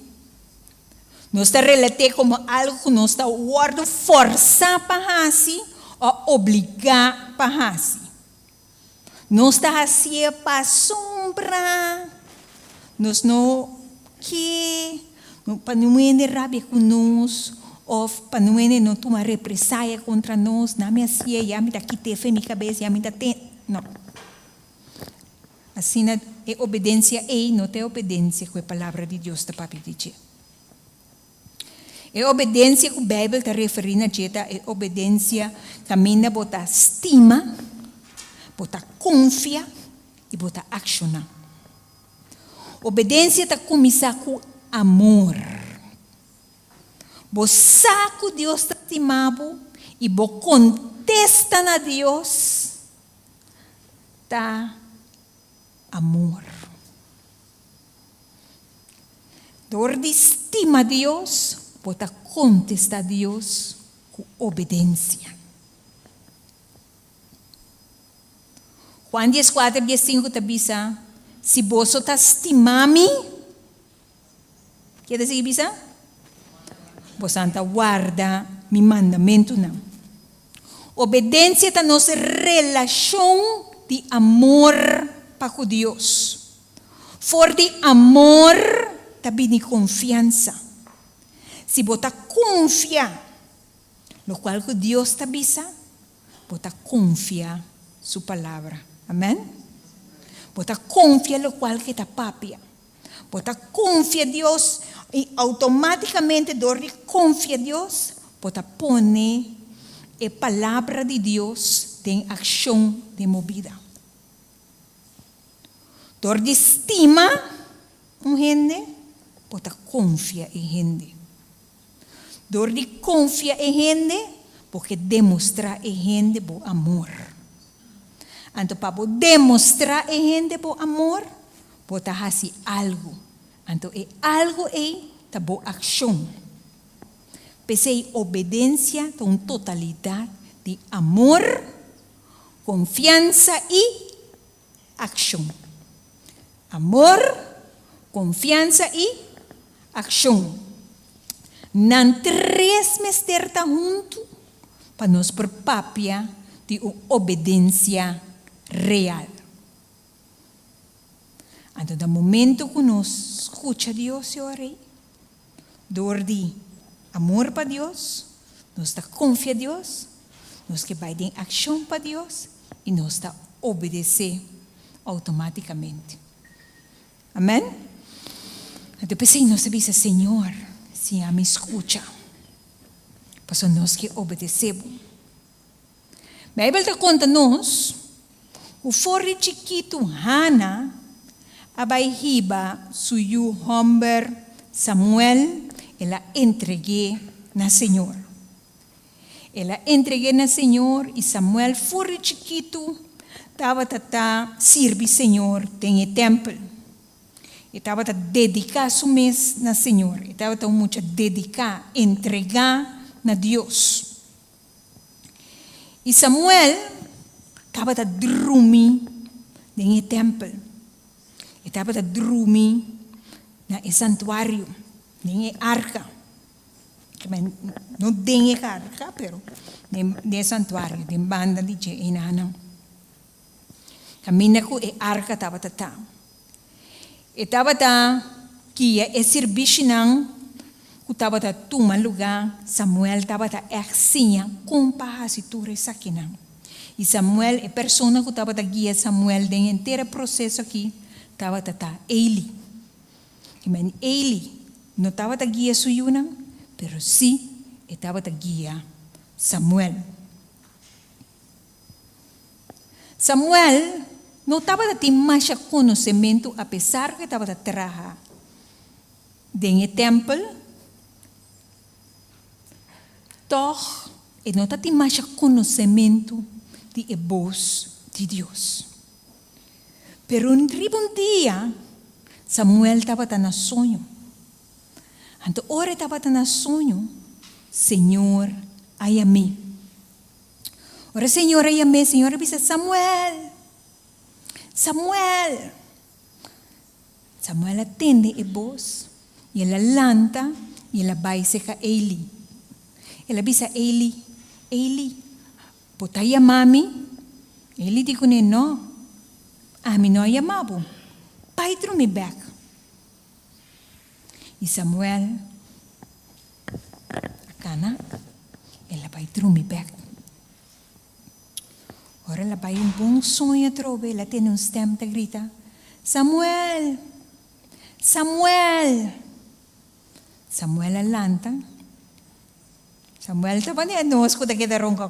Nos ta relat'é komo algu ku nos ta wòrdu fòrsá pa hasi òf obligá pa hasi. Nos ta hasié pasobra nos no ke pa niun hende rabia ku nos òf pa niun hende no tuma represaya kontra nos. Na mi hasié, ya mi ta kit'é fen mi kabes, ya mi ta ten. No. Asina e obedensia ei no ta e obedensia ku e Palabra di Dios ta papia di dje. E obedensia ku Beibel ta referí na dje ta e obedensia kaminda bo ta stima, bo ta konfia i bo ta akshoná. Obedensia ta kuminsá ku amor. Bo sa ku Dios ta stima bo i bo kontesta na Dios ta amor. Dor di stima Dios, bo ta kontestá Dios ku obedensia. Juan dieskuater diesinku ta bisa, Si boso ta stima mi, ke ta sigui bisa? Bosan ta warda mi mandamentunan. Obedensia ta nos relashon di amor pa ku Dios. For di amor ta bini konfiansa. Si bo ta konfia lokual ku Dios ta bisa, bo ta konfia su palabra. Amen. Bo ta konfia lokual ku e ta papia. Bo ta konfia Dios i outomátikamente dor di konfia Dios, bo ta pone e palabra di Dios den akshon den bo bida. Dor di stima un hende, bo ta konfia e hende. Dor di konfia e hende, bo ke demostrá e hende bo amor. Anto pa bo demostrá e hende bo amor, bo ta hasi algu. Anto e algu ei ta bo akshon. P'esei obedensia ta un totalidat di amor, konfiansa i akshon. Amor, konfiansa i akshon. Nan tres mester ta huntu pa nos por papia di un obedensia real. Anto na momento ku nos skucha Dios e ora ei, dor di amor pa Dios, Nos ta konfia Dios, nos ke bai den akshon pa Dios i nos ta obedesé outomátikamente. Amèn? Anto p'esei nos ta bisa, Señor, siña mi skucha, pasobra nos ke obedesé bo. Beibel ta konta nos ku for di chikitu Hana a bai hiba su yu hòmber Samuel, el a entreg'é na Señor. El a entreg'é na Señor i Samuel for di chikitu tabata ta sirbi Señor den e tèmpel. E tabata dediká su mes na Señor. E tabata un mucha dediká, entregá na Dios. I Samuel tabata drumi den e tèmpel. E tabata drumi na e santuario, den e arka. No den e arka, pero den e santuario, den banda di dje einanan. Kaminda ku e arka tabata ta. E tabata guia e sirbishinan ku tabata tuma lugá. Samuel tabata ègt siña kon pa hasi tur esakinan. I Samuel, e persona ku tabata guia Samuel den henter e proseso akí, tabata ta Eli. I men Eli no tabata guia su yunan, pero sí e tabata guia Samuel. Samuel no tabata tin masha konosementu apesar ku e tabata traha den e tèmpel, tòg e no ta tin masha konosementu di e bos di Dios. Pero riba un dia Samuel tabata na soño. Anto ora e tabata na soño, Señor a yam'é. Ora Señor a yam'é, Señor a bisa, Samuel! Samuel! Samuel a tende e bos, i el a lanta i el a bai serka Eli. El a bisa Eli, Eli, bo ta yama mi? Eli di kuné, No, ami no a yama bo. Bai drumi bèk. I Samuel a kana, el a bai drumi bèk. Ora el a bai un bon soño atrobe, el a tende un stèm ta grita, Samuel! Samuel! Samuel a lanta. Samuel ta manera nos ku ta keda ronka.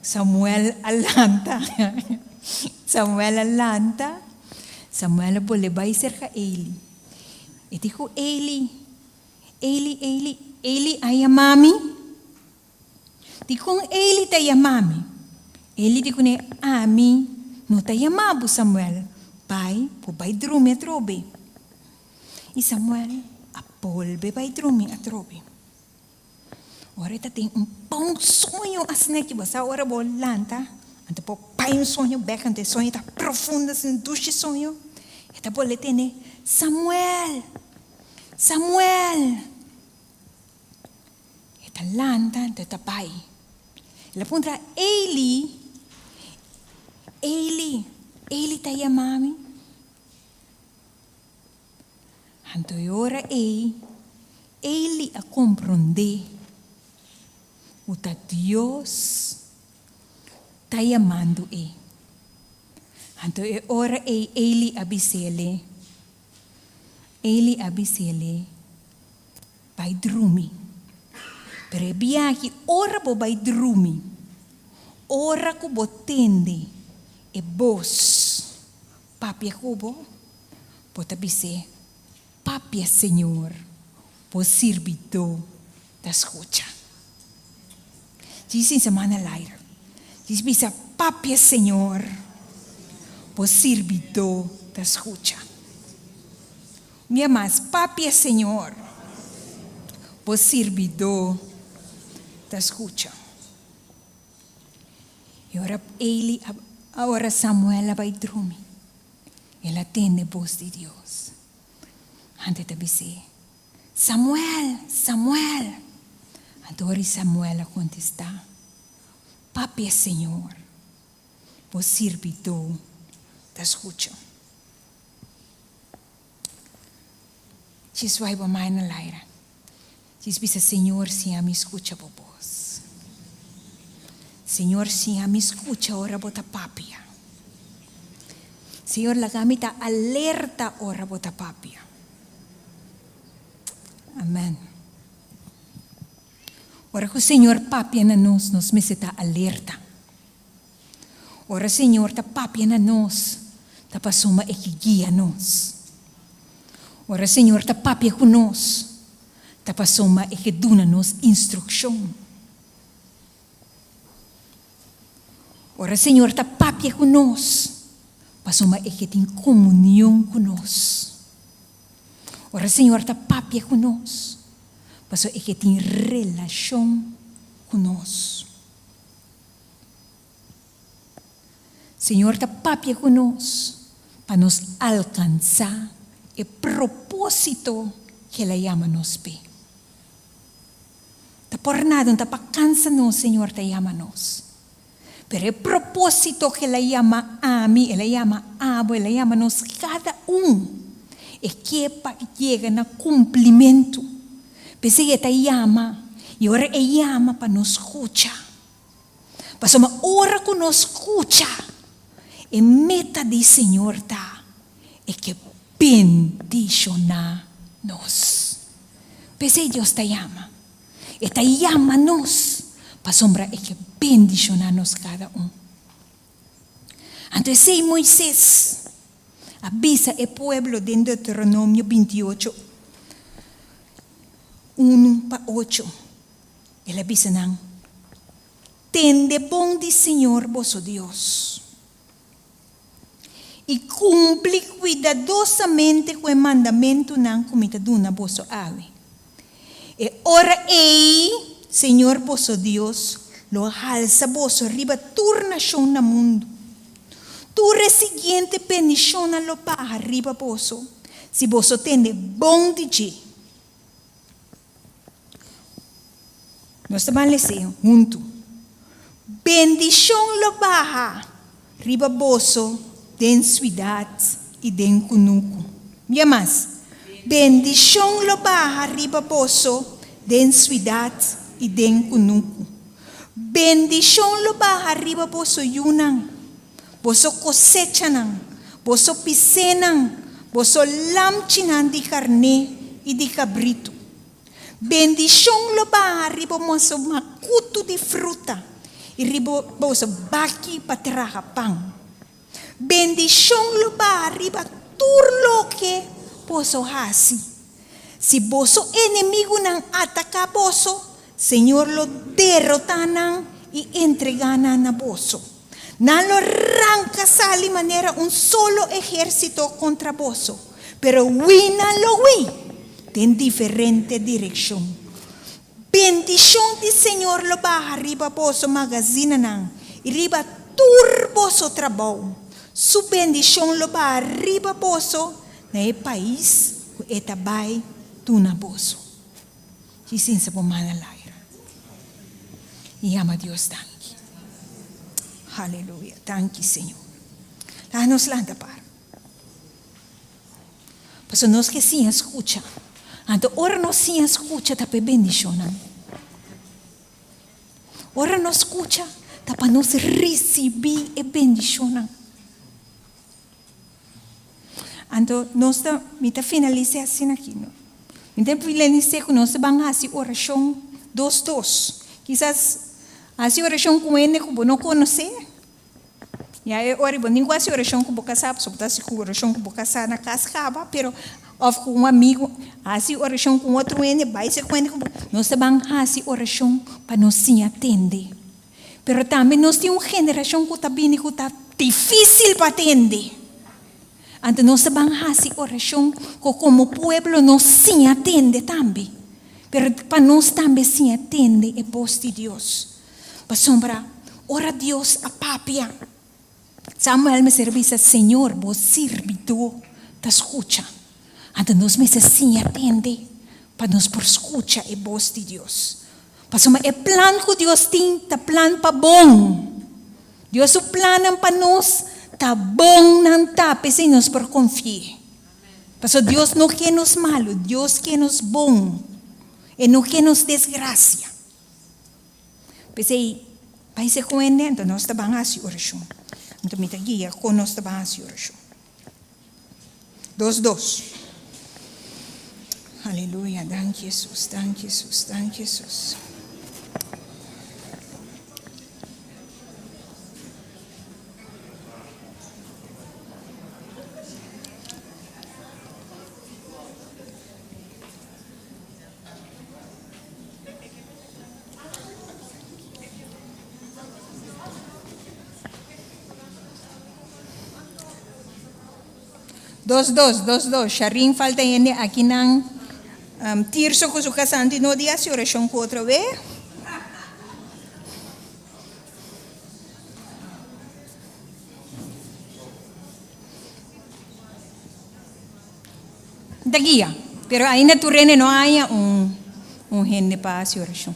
Samuel a lanta. Samuel a lanta. Samuel a bolbe bai serka Eli. E di ku Eli, Eli, Eli, Eli a yama mi? Dikon Eli ta yama mi? Eli di kuné, Ami no ta yama bo, Samuel. Bai, bo bai drumi atrobe. I Samuel a bolbe bai drumi atrobe. Ora e ta tin un bon soño asina ki bo sa ora bo lanta, anto bo bai un soño bek, anto e soño ta profundo asina, un dushi soño, e ta bolbe tende, Samuel! Samuel! E ta lanta, anto e ta bai. El a puntra Eli, Eli, Eli ta yama mi? Anto e ora ei, Eli a komprondé ku ta Dios ta yamando e. Anto e ora ei Eli a bis'ele, Eli a bis'ele, Bai drumi. Pero e biahi ora bo bai drumi, ora ku bo tende e bos papia ku bo, bo ta bis'é, Papia, Señor, bo sirbidó ta skucha. Djis sin semana laira, djis bisa, Papia, Señor, bo sirbidó ta skucha. Un bia mas, Papia, Señor, bo sirbidó ta skucha. I ora Eli a ora Samuel a bai drumi, el a tende bos di Dios. Anto e ta bis'é, Samuel, Samuel! Anto ora Samuel a kontestá, Papia, Señor, bo sirbidó ta skucha. Djis wai bo mai na laira. Djis bisa, Señor, siña mi skucha bo bos. Señor, siña mi skucha ora bo ta papia. Señor, laga mi ta alerta ora bo ta papia. Amen. Ora ku Señor papia na nos, nos mester ta alerta. Ora Señor ta papia na nos, ta pasobra e ke guia nos. Ora Señor ta papia ku nos, ta pasobra e ke duna nos instrukshon. Ora Señor ta papia ku nos, pasobra e ke tin komunion ku nos. Ora Señor ta papia ku nos, pasobra e ke tin relashon ku nos. Señor ta papia ku nos pa nos alkansá e propósito ku El a yama nos p'e. Ta por nada, no ta pa kansa nos Señor ta yama nos. Pero e propósito ku El a yama ami, El a yama abo, El a yama nos kada un, e ke pa yega na kumplimentu. P'esei E ta yama, i ora E yama pa nos skucha. Pasobra ora ku nos skucha, e meta di Señor ta e ke bendishoná nos. P'esei Dios ta yama. E ta yama nos pasobra e ke bendishoná nos kada un. Anto esei Moises a bisa e pueblo den Deuteronomio 28, 1 pa 8. El a bisa nan, Tende bon di Señor boso Dios, i kumpli kuidadosamente ku e mandamentunan ku mi ta duna boso awe. E ora ei Señor boso Dios lo halsa boso riba tur nashon na mundu. Tur e siguiente bendishonnan lo baha riba boso si boso tende bon di dje. Nos ta ban lesa huntu. Bendishon lo baha riba boso den suidat i den kunuku. Bia mas, Bendishon lo baha riba boso den suidat i den kunuku. Bendishon lo baha riba boso yunan, boso kosechanan, boso pisénan, boso lamchinan di karné i di kabritu. Bendishon lo baha riba boso makutu di fruta i riba boso baki pa traha pan. Bendishon lo baha riba tur loke boso hasi. Si boso enemigunan ataká boso, Señor lo derotá nan i entregá nan na boso. Nan lo ranka sali manera un solo ehérsito kontra boso, pero hui nan lo hui den diferente direkshon. Bendishon di Señor lo baha riba boso magazinanan i riba tur boso trabou. Su bendishon lo baha riba boso na e pais ku e ta bai duna boso. Ki sinsa bo mana laira i yama Dios danki. Haleluya. Danki, Señor. Laga nos lanta para. Pasobra nos ke siña skucha. Anto ora nos siña skucha ta pa e bendishonnan. Ora nos skucha ta pa nos risibí e bendishonnan. Anto nos ta, mi ta finalis'é asina aki, no. Mi ta finalis'é ku nos ta ban hasi orashon dos dos. Kisas hasi orashon ku hende ku bo no konosé. Ya e ora bo tin ku hasi orashon ku bo kasá, pasobra bo ta hasi orashon ku bo kasá na kas kaba, pero òf ku un amigu, hasi orashon ku un otro hende, bai ser ku hende ku bo. Nos ta ban hasi orashon pa nos siña tende. Pero tambe nos tin un generashon ku ta bini ku ta difísil pa tende. Anto nos ta ban hasi orashon ku komo pueblo nos siña tende tambe. Pero pa nos tambe siña tende e bos di Dios. Pasobra ora Dios a papia, Samuel mester a bisa, Señor, bo sirbidó ta skucha. Anto nos mester siña tende pa nos por skucha e bos di Dios. Pasobra e plan ku Dios tin ta plan pa bon. Dios su plannan pa nos ta bon nan ta, p'esei nos por konfi'é. Pasobra Dios no ke nos malu, Dios ke nos bon. E no ke nos desgrasia. P'esei, bai segun hende, anto nos ta ban hasi orashon. Anto mi ta guia kon nos ta ban hasi orashon. Dos dos. Aleluya, danki Hesus, danki Hesus, danki Hesus. Dos dos, dos dos. Sharin falta hende akinan. Um, Tirso ku su kasanti no di hasi orashon ku otro be. Ta guia, pero ainda tur hende no haña un un hende pa hasi orashon.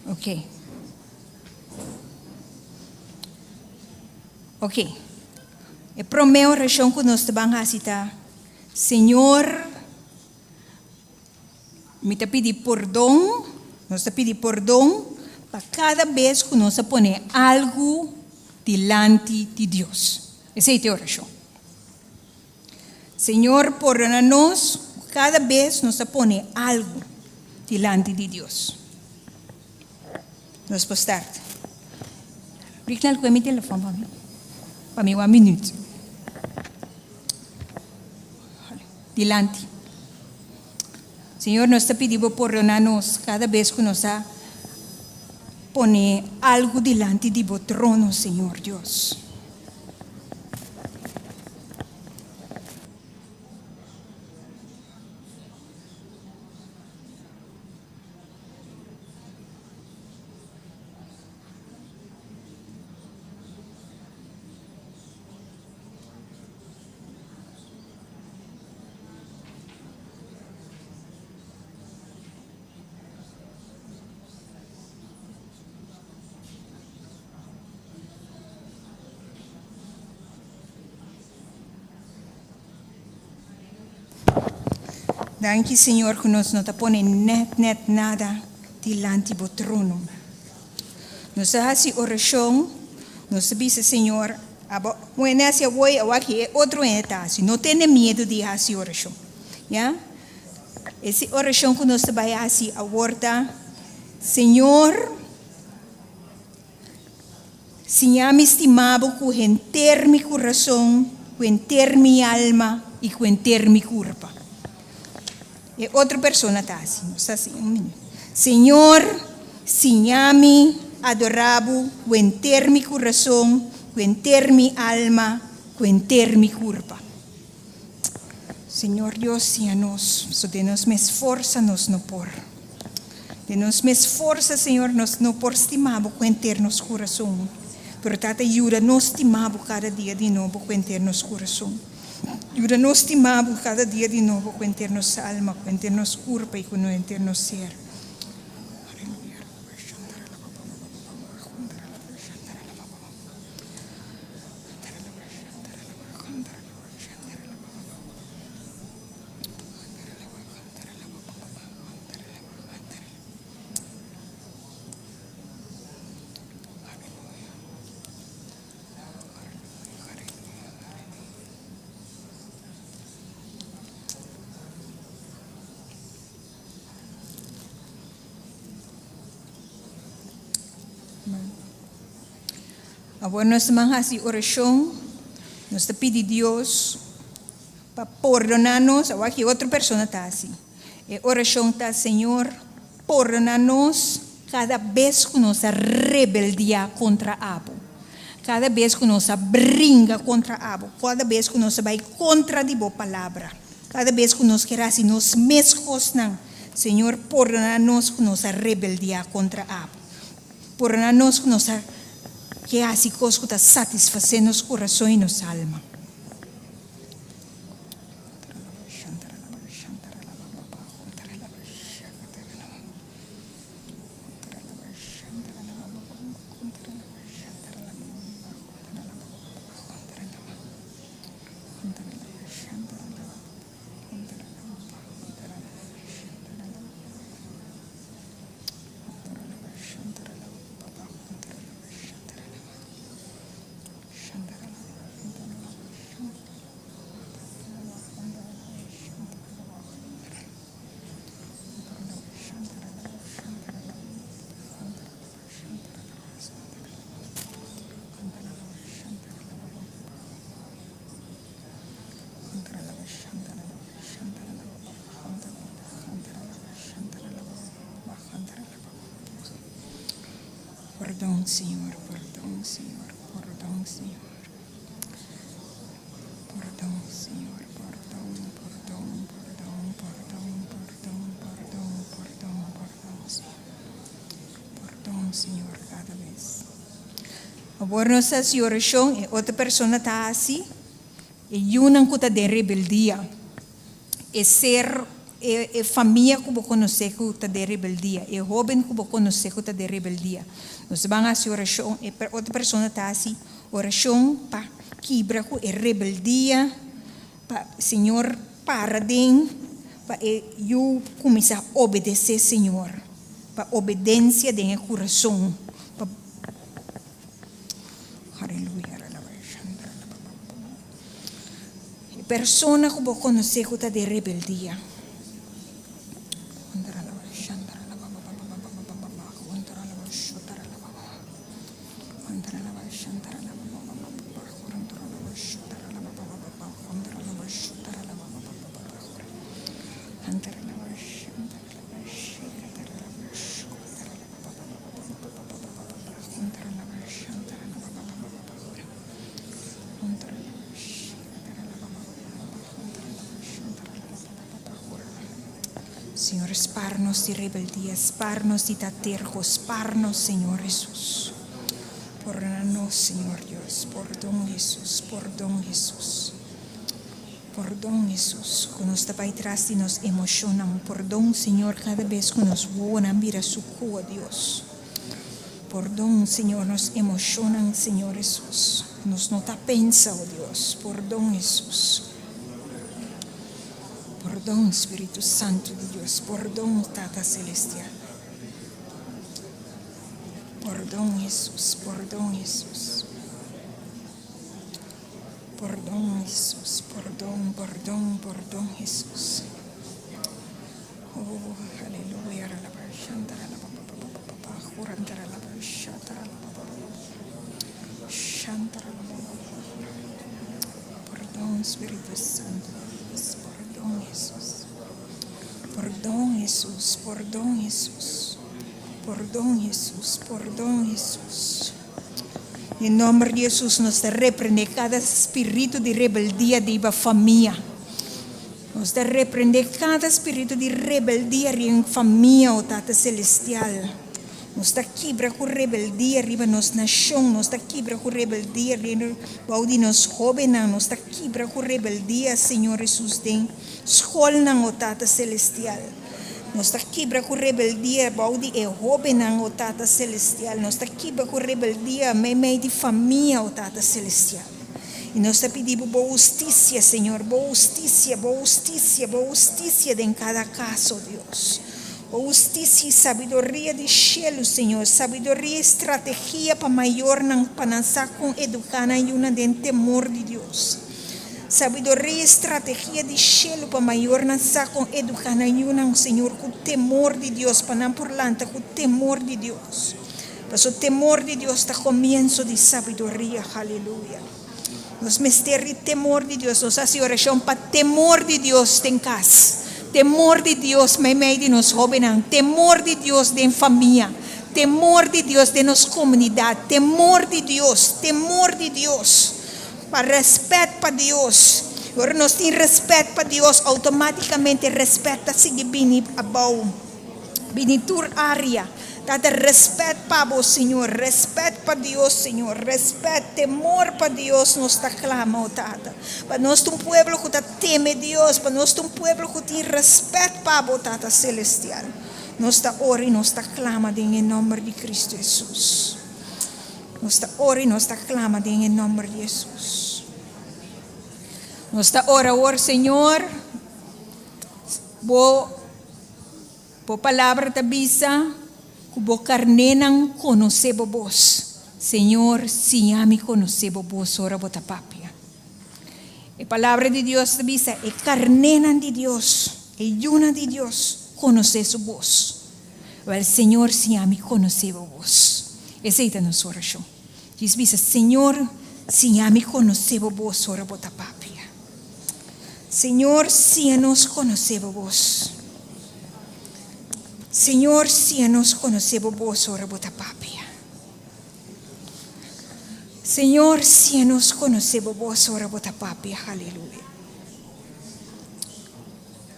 Ok. Ok. E promé orashon ku nos ta ban hasi ta, Señor, mi ta pidi pordon, nos ta pidi pordon pa kada bes ku nos a pone algu dilanti di Dios. Esei ta e orashon. Señor, pordona nos ku kada bes nos a pone algu dilanti di Dios. Nos por start. Rignald, kue mi telefon pa mi. Pa mi wan minuut. Dilanti. Señor, nos ta pidi bo pordona nos kada bes ku nos a pone algu dilanti di bo trono, Señor Dios. Danki Señor ku nos no ta pone net net nada dilanti bo trono. Nos ta hasi orashon, nos ta bisa Señor, abo un hende hasi awor, awor aki e otro hende ta hasi. No tene miedu di hasi orashon, ya. Ese orashon ku nos ta bai hasi awor ta, Señor, siña mi stima bo ku henter mi kurason, ku henter mi alma i ku henter mi kurpa. E otro persona ta hasi, nos ta hasi un minuut. Señor, siña mi adorá bo ku henter mi kurason, ku henter mi alma, ku henter mi kurpa. Señor Dios, siña nos, so den nos mes forsa nos no por. Den nos mes forsa, Señor, nos no por stima bo ku henter nos kurason. Pero Tata, yuda nos stima bo kada dia di nobo ku henter nos kurason. Yuda nos stima bo kada dia di nobo ku henter nos alma, ku henter nos kurpa i ku henter nos ser. Awor nos ta man hasi orashon, nos ta pidi Dios pa pordona nos, awor ki otro persona ta hasi. E orashon ta, Señor, pordona nos kada bes ku nos a rebeldiá kontra abo, kada bes ku nos a bringa kontra abo, kada bes ku nos a bai kontra di bo palabra, kada bes ku nos kier hasi nos mes kosnan. Señor, pordona nos ku nos a rebeldiá kontra abo. Pordona nos ku nos a ke hasi kos ku ta satisfasé nos kurason i nos alma. Pordon, Señor, pordon, Señor, pordon, Señor. Pordon, Señor, pordon, pordon, pordon, pordon, pordon, pordon, pordon, pordon, Señor. Pordon, Señor, kada bes. Awor nos ta hasi orashon e otro persona ta hasi e yunan ku ta den rebeldia. E ser e e famia ku bo konosé ku ta den rebeldia, e hóben ku bo konosé ku ta den rebeldia. Nos ta ban hasi orashon, e otro persona ta hasi orashon pa kibra ku e rebeldia, pa Señor para den, pa e yu kuminsá obedesé Señor, pa obedensia den e kurason, pa. Aleluya. E persona ku bo konosé ku ta den rebeldia. Señor, spar nos di rebeldia, spar nos di ta terco, spar nos, Señor Jesús. Pordona nos, Señor Dios, pordon Jesús, pordon Jesús. Pordon, Hesus, ku nos ta bai tras di nos emoshonnan. Pordon, Señor, kada bes ku nos wowonan bira suku, o Dios. Pordon, Señor, nos emoshonnan, Señor Hesus. Nos no ta pensa, o Dios. Pordon, Hesus. Pordon, Spiritu Santu di Dios. Pordon, Tata Selestial. Pordon, Hesus. Pordon, Hesus. Pordon Hesus, pordon, pordon, pordon Hesus. Oh, aleluya. Pordon, Spiritu Santu, pordon Hesus. Pordon Hesus, pordon Hesus. Pordon Hesus, pordon Hesus. Den nomber di Hesus nos ta reprende kada spiritu di rebeldia di bo famia. Nos ta reprende kada spiritu di rebeldia den famia, o Tata Celestial. Nos ta kibra ku rebeldia riba nos nashon. Nos ta kibra ku rebeldia riba bou di nos hóbennan. Nos ta kibra ku rebeldia, Señor Hesus, den skolnan, o Tata Celestial. Nos ta kibra ku rebeldia bou di e hóbennan, o Tata Selestial. Nos ta kibra ku rebeldia meimei di famia, o Tata Selestial. I nos ta pidi Bo Bo hustisia, Señor, Bo hustisia, Bo hustisia, Bo hustisia den kada kaso, Dios. Bo hustisia i sabiduria di shelu, Señor, sabiduria i strategia pa mayornan pa nan sa kon eduká nan yunan den temor di Dios. Sabiduria i strategia di shelu pa mayornan sa kon eduká nan yunan, Señor, ku temor di Dios, pa nan por lanta ku temor di Dios. Paso temor di Dios ta komienso di sabiduria. Haleluya. Nos mester di temor di Dios. Nos hasi orashon pa temor di Dios den kas, temor di Dios meimei di nos hóbennan, temor di Dios den famia, temor di Dios den nos komunidat, temor di Dios, temor di Dios. Pa rèspèt pa Dios. Ora nos tin rèspèt pa Dios, outomátikamente rèspèt ta sigui bini abou, bini tur área. Tata, rèspèt pa bo, Señor, rèspèt pa Dios, Señor, rèspèt, temor pa Dios nos ta klama, o Tata. Pa nos ta un pueblo ku ta teme Dios, pa nos ta un pueblo ku tin rèspèt pa bo, Tata Selestial. Nos ta ora i nos ta klama den e nòmber di Kristu Hesus. Nos ta ora i nos ta klama den e nòmber di Hesus. Nos ta ora awor, Señor, Bo Bo palabra ta bisa ku Bo karnénan konosé Bo bos. Señor, siña mi konosé Bo bos ora Bo ta papia. E palabra di Dios ta bisa e karnénan di Dios, e yunan di Dios, konosé Su bos. Wèl, Señor, siña mi konosé bo bos. Esei ta nos orashon. Djis bisa, Señor, siña mi konosé bo bos ora bo ta papia. Señor, siña nos konosé bo bos. Señor, siña nos konosé bo bos ora bo ta papia. Señor, siña nos konosé bo bos ora bo ta papia. Aleluya.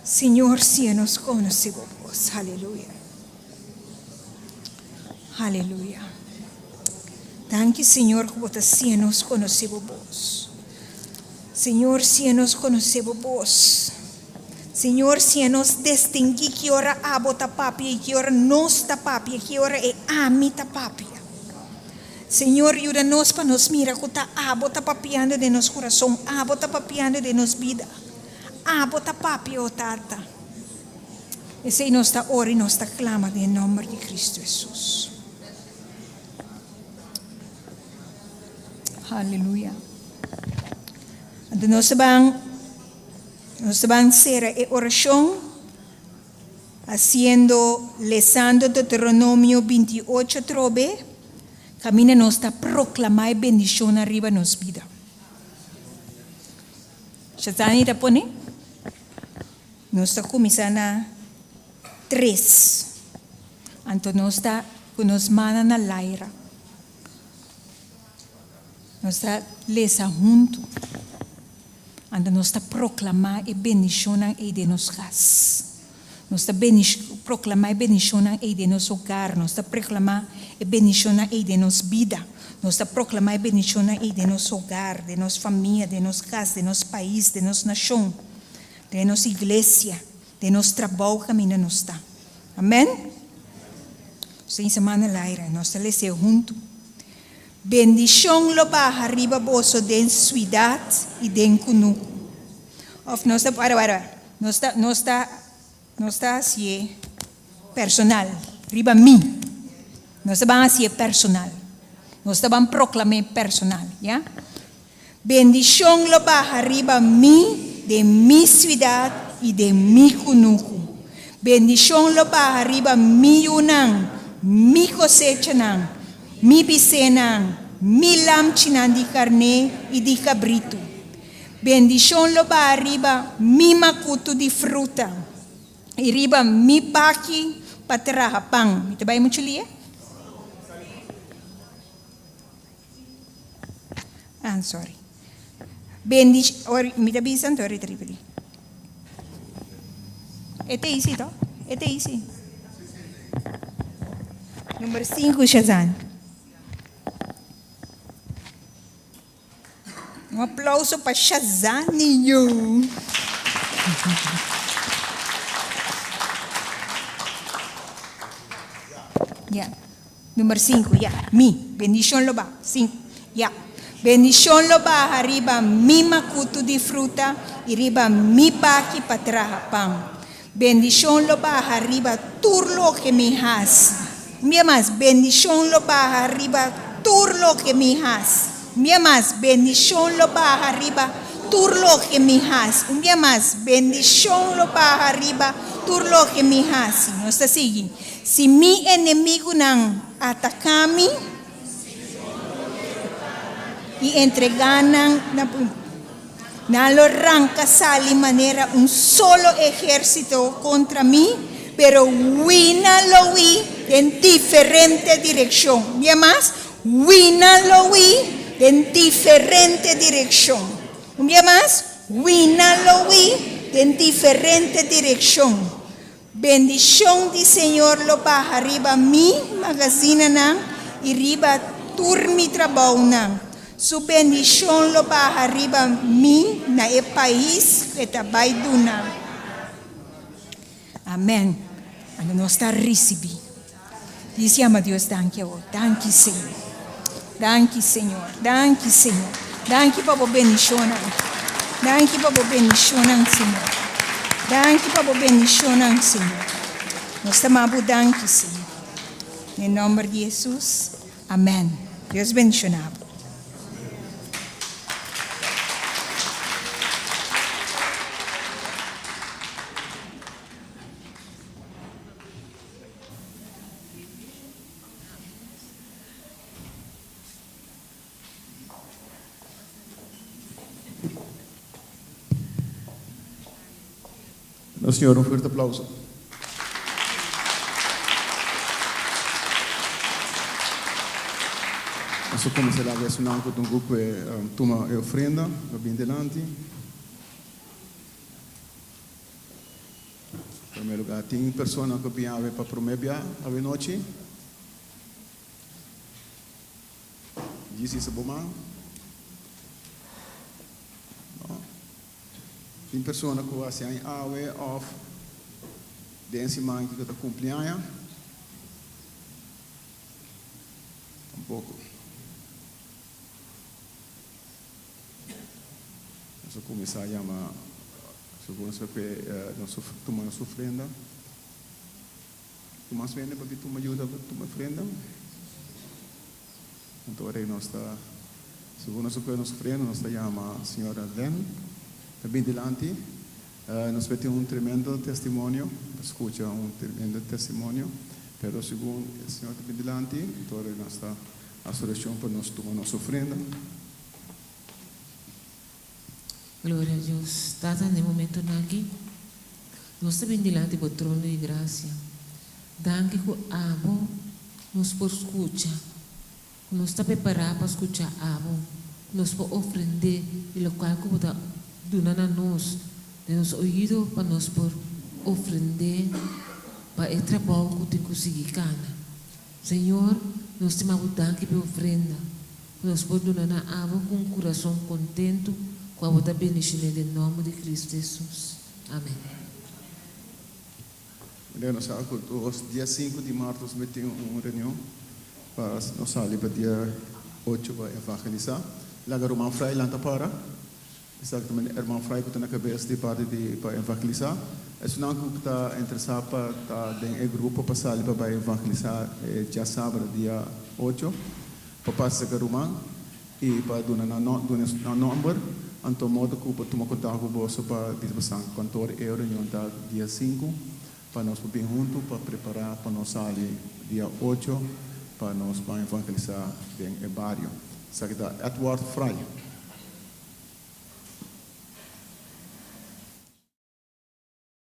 Señor, siña nos konosé bo bos. Aleluya. Aleluya. Danki, Señor, ku bo ta siña nos konosé bo bos. Señor, siña nos konosé bo bos. Señor, siña nos distinguí ki ora abo ta papia i ki ora nos ta papia, ki ora e ami ta papia. Señor, yuda nos pa nos mira ku ta abo ta papiando den nos kurason, abo ta papiando den nos bida. Abo ta papia, o Tata. Esei nos ta ora i nos ta klama den nòmber di Kristu Hesus. Haleluya. Anto nos ta ban nos ta ban sera e orashon hasiendo lesando Deuteronomio 28 atrobe, kaminda nos ta proklamá e bendishonnan riba nos bida. Shatani ta pone? Nos ta kuminsá na tres. Anto nos ta ku nos mannan na laira. Nos ta lesa huntu. Anto nos ta proklamá e bendishonnan ei den nos kas. Nos ta proklamá e bendishonnan ei den nos hogar. Nos ta proklamá e bendishonnan ei den nos bida. Nos ta proklamá e bendishonnan ei den nos hogar, den nos famia, den nos kas, den nos pais, den nos nashon, den nos iglesia, den nos trabou kaminda nos ta. Amèn? Nos ta insa man na laira. Nos ta les'é huntu. Bendishon lo baha riba boso den suidat i den kunuku. Òf nos ta, wara, wara, nos ta, nos ta, nos ta hasié personal, riba mi. Nos ta ban hasié personal. Nos ta ban proklam'é personal, ya. Bendishon lo baha riba mi den mi suidat i den mi kunuku. Bendishon lo baha riba mi yunan, mi kosechanan, mi bisénan, mi lamchinan di karné i di kabritu. Bendishon lo baha riba mi makutu di fruta i riba mi baki pa traha pan. Mi ta bai muchu lie? Ah, sorry. Bendish, ori, mi ta bisa anto ori ta ripetí. E ta easy to? E ta easy. Number 5, Shazan. Un aplauso pa Shazanio. Ya. Number sinku, ya. Mi bendishon lo baha. Sinku, ya. Bendishon lo baha riba mi makutu di fruta i riba mi baki pa traha pan. Bendishon lo baha riba tur loke mi hasi. Un bia mas, bendishon lo baha riba tur loke mi hasi. Un bia mas, bendishon lo baha riba tur loke mi hasi. Un bia mas, bendishon lo baha riba tur loke mi hasi. Nos ta sigui. Si mi enemigunan ataká mi i entregá nan na nan lo ranka sali manera un solo ehérsito kontra mi, pero hui nan lo hui den diferente direkshon. Bia mas, hui nan lo hui den diferente direkshon. Un bia mas, hui nan lo hui den diferente direkshon. Bendishon di Señor lo baha riba mi magazinanan i riba tur mi trabounan. Su bendishon lo baha riba mi na e pais ku e ta bai duna. Amen. Anto nos ta risibí. Dios yama Dios danki awor. Danki Señor. Danki Señor. Danki Señor. Danki pa bo bendishonnan. Danki pa bo bendishonnan Señor. Danki pa bo bendishonnan Señor. Nos ta ma bo danki Señor. Den nomber di Jesus. Amen. Dios bendishona bo. Nos Señor un fuerte aplauso. Nos ta kuminsá laga esunnan ku ta un ku e tuma e ofrenda pa bin dilanti. Promé lugá, tin persona ku bin awe pa promé bia awe nochi? Djis hisa bo man. No. Tin persona ku hasi aña awe òf den siman ku ta kumpli aña? Tampoko. Nos a kuminsá yama segun nos a nos a tuma nos ofrenda. Ku mas hende pa bin tuma yuda pa tuma ofrenda. Anto ora nos ta segun nos a kohe nos ofrenda nos ta yama señora Len ta bin dilanti. Nos por tin un tremendo testimonio, pa skucha un tremendo testimonio, pero segun e Señor ta bin dilanti, anto nos ta hasi orashon pa nos tuma nos ofrenda. Gloria a Dios. Tata, na e momentonan aki, nos ta bin dilanti bo trono di grasia. Danki ku abo nos por skucha, ku nos ta prepará pa skucha abo, ku nos por ofrendé di lokual ku bo ta duna na nos den nos oido pa nos por ofrendé pa e trabou ku tin ku sigui kana. Señor, nos ta maba bo danki pa e ofrenda ku nos por duna na abo ku un kurason kontentu ku abo ta bendishoné den nòmber di Kristu Hesus. Amèn. Manera nos sa ku nos dia sinku di mart nos mester tin un reunion pa nos sali pa dia ocho pa evangelisá. Laga ruman Fray lanta para. Esaki ta manera herman Fray ku ta na kabes di parti di pa evangelisá. Esunnan ku ta interesá pa ta den e grupo pa sali pa bai evangelisá e djasabra dia ocho pa pasa serka ruman I pa duna nan duna nan nomber, anto modo ku por tuma kontakto ku boso pa bisa bosan kantor e reunion ta dia sinku pa nos por bin huntu pa prepará pa nos sali dia ocho pa nos ban evangelisá den e bario. Esaki ta Edward Fry.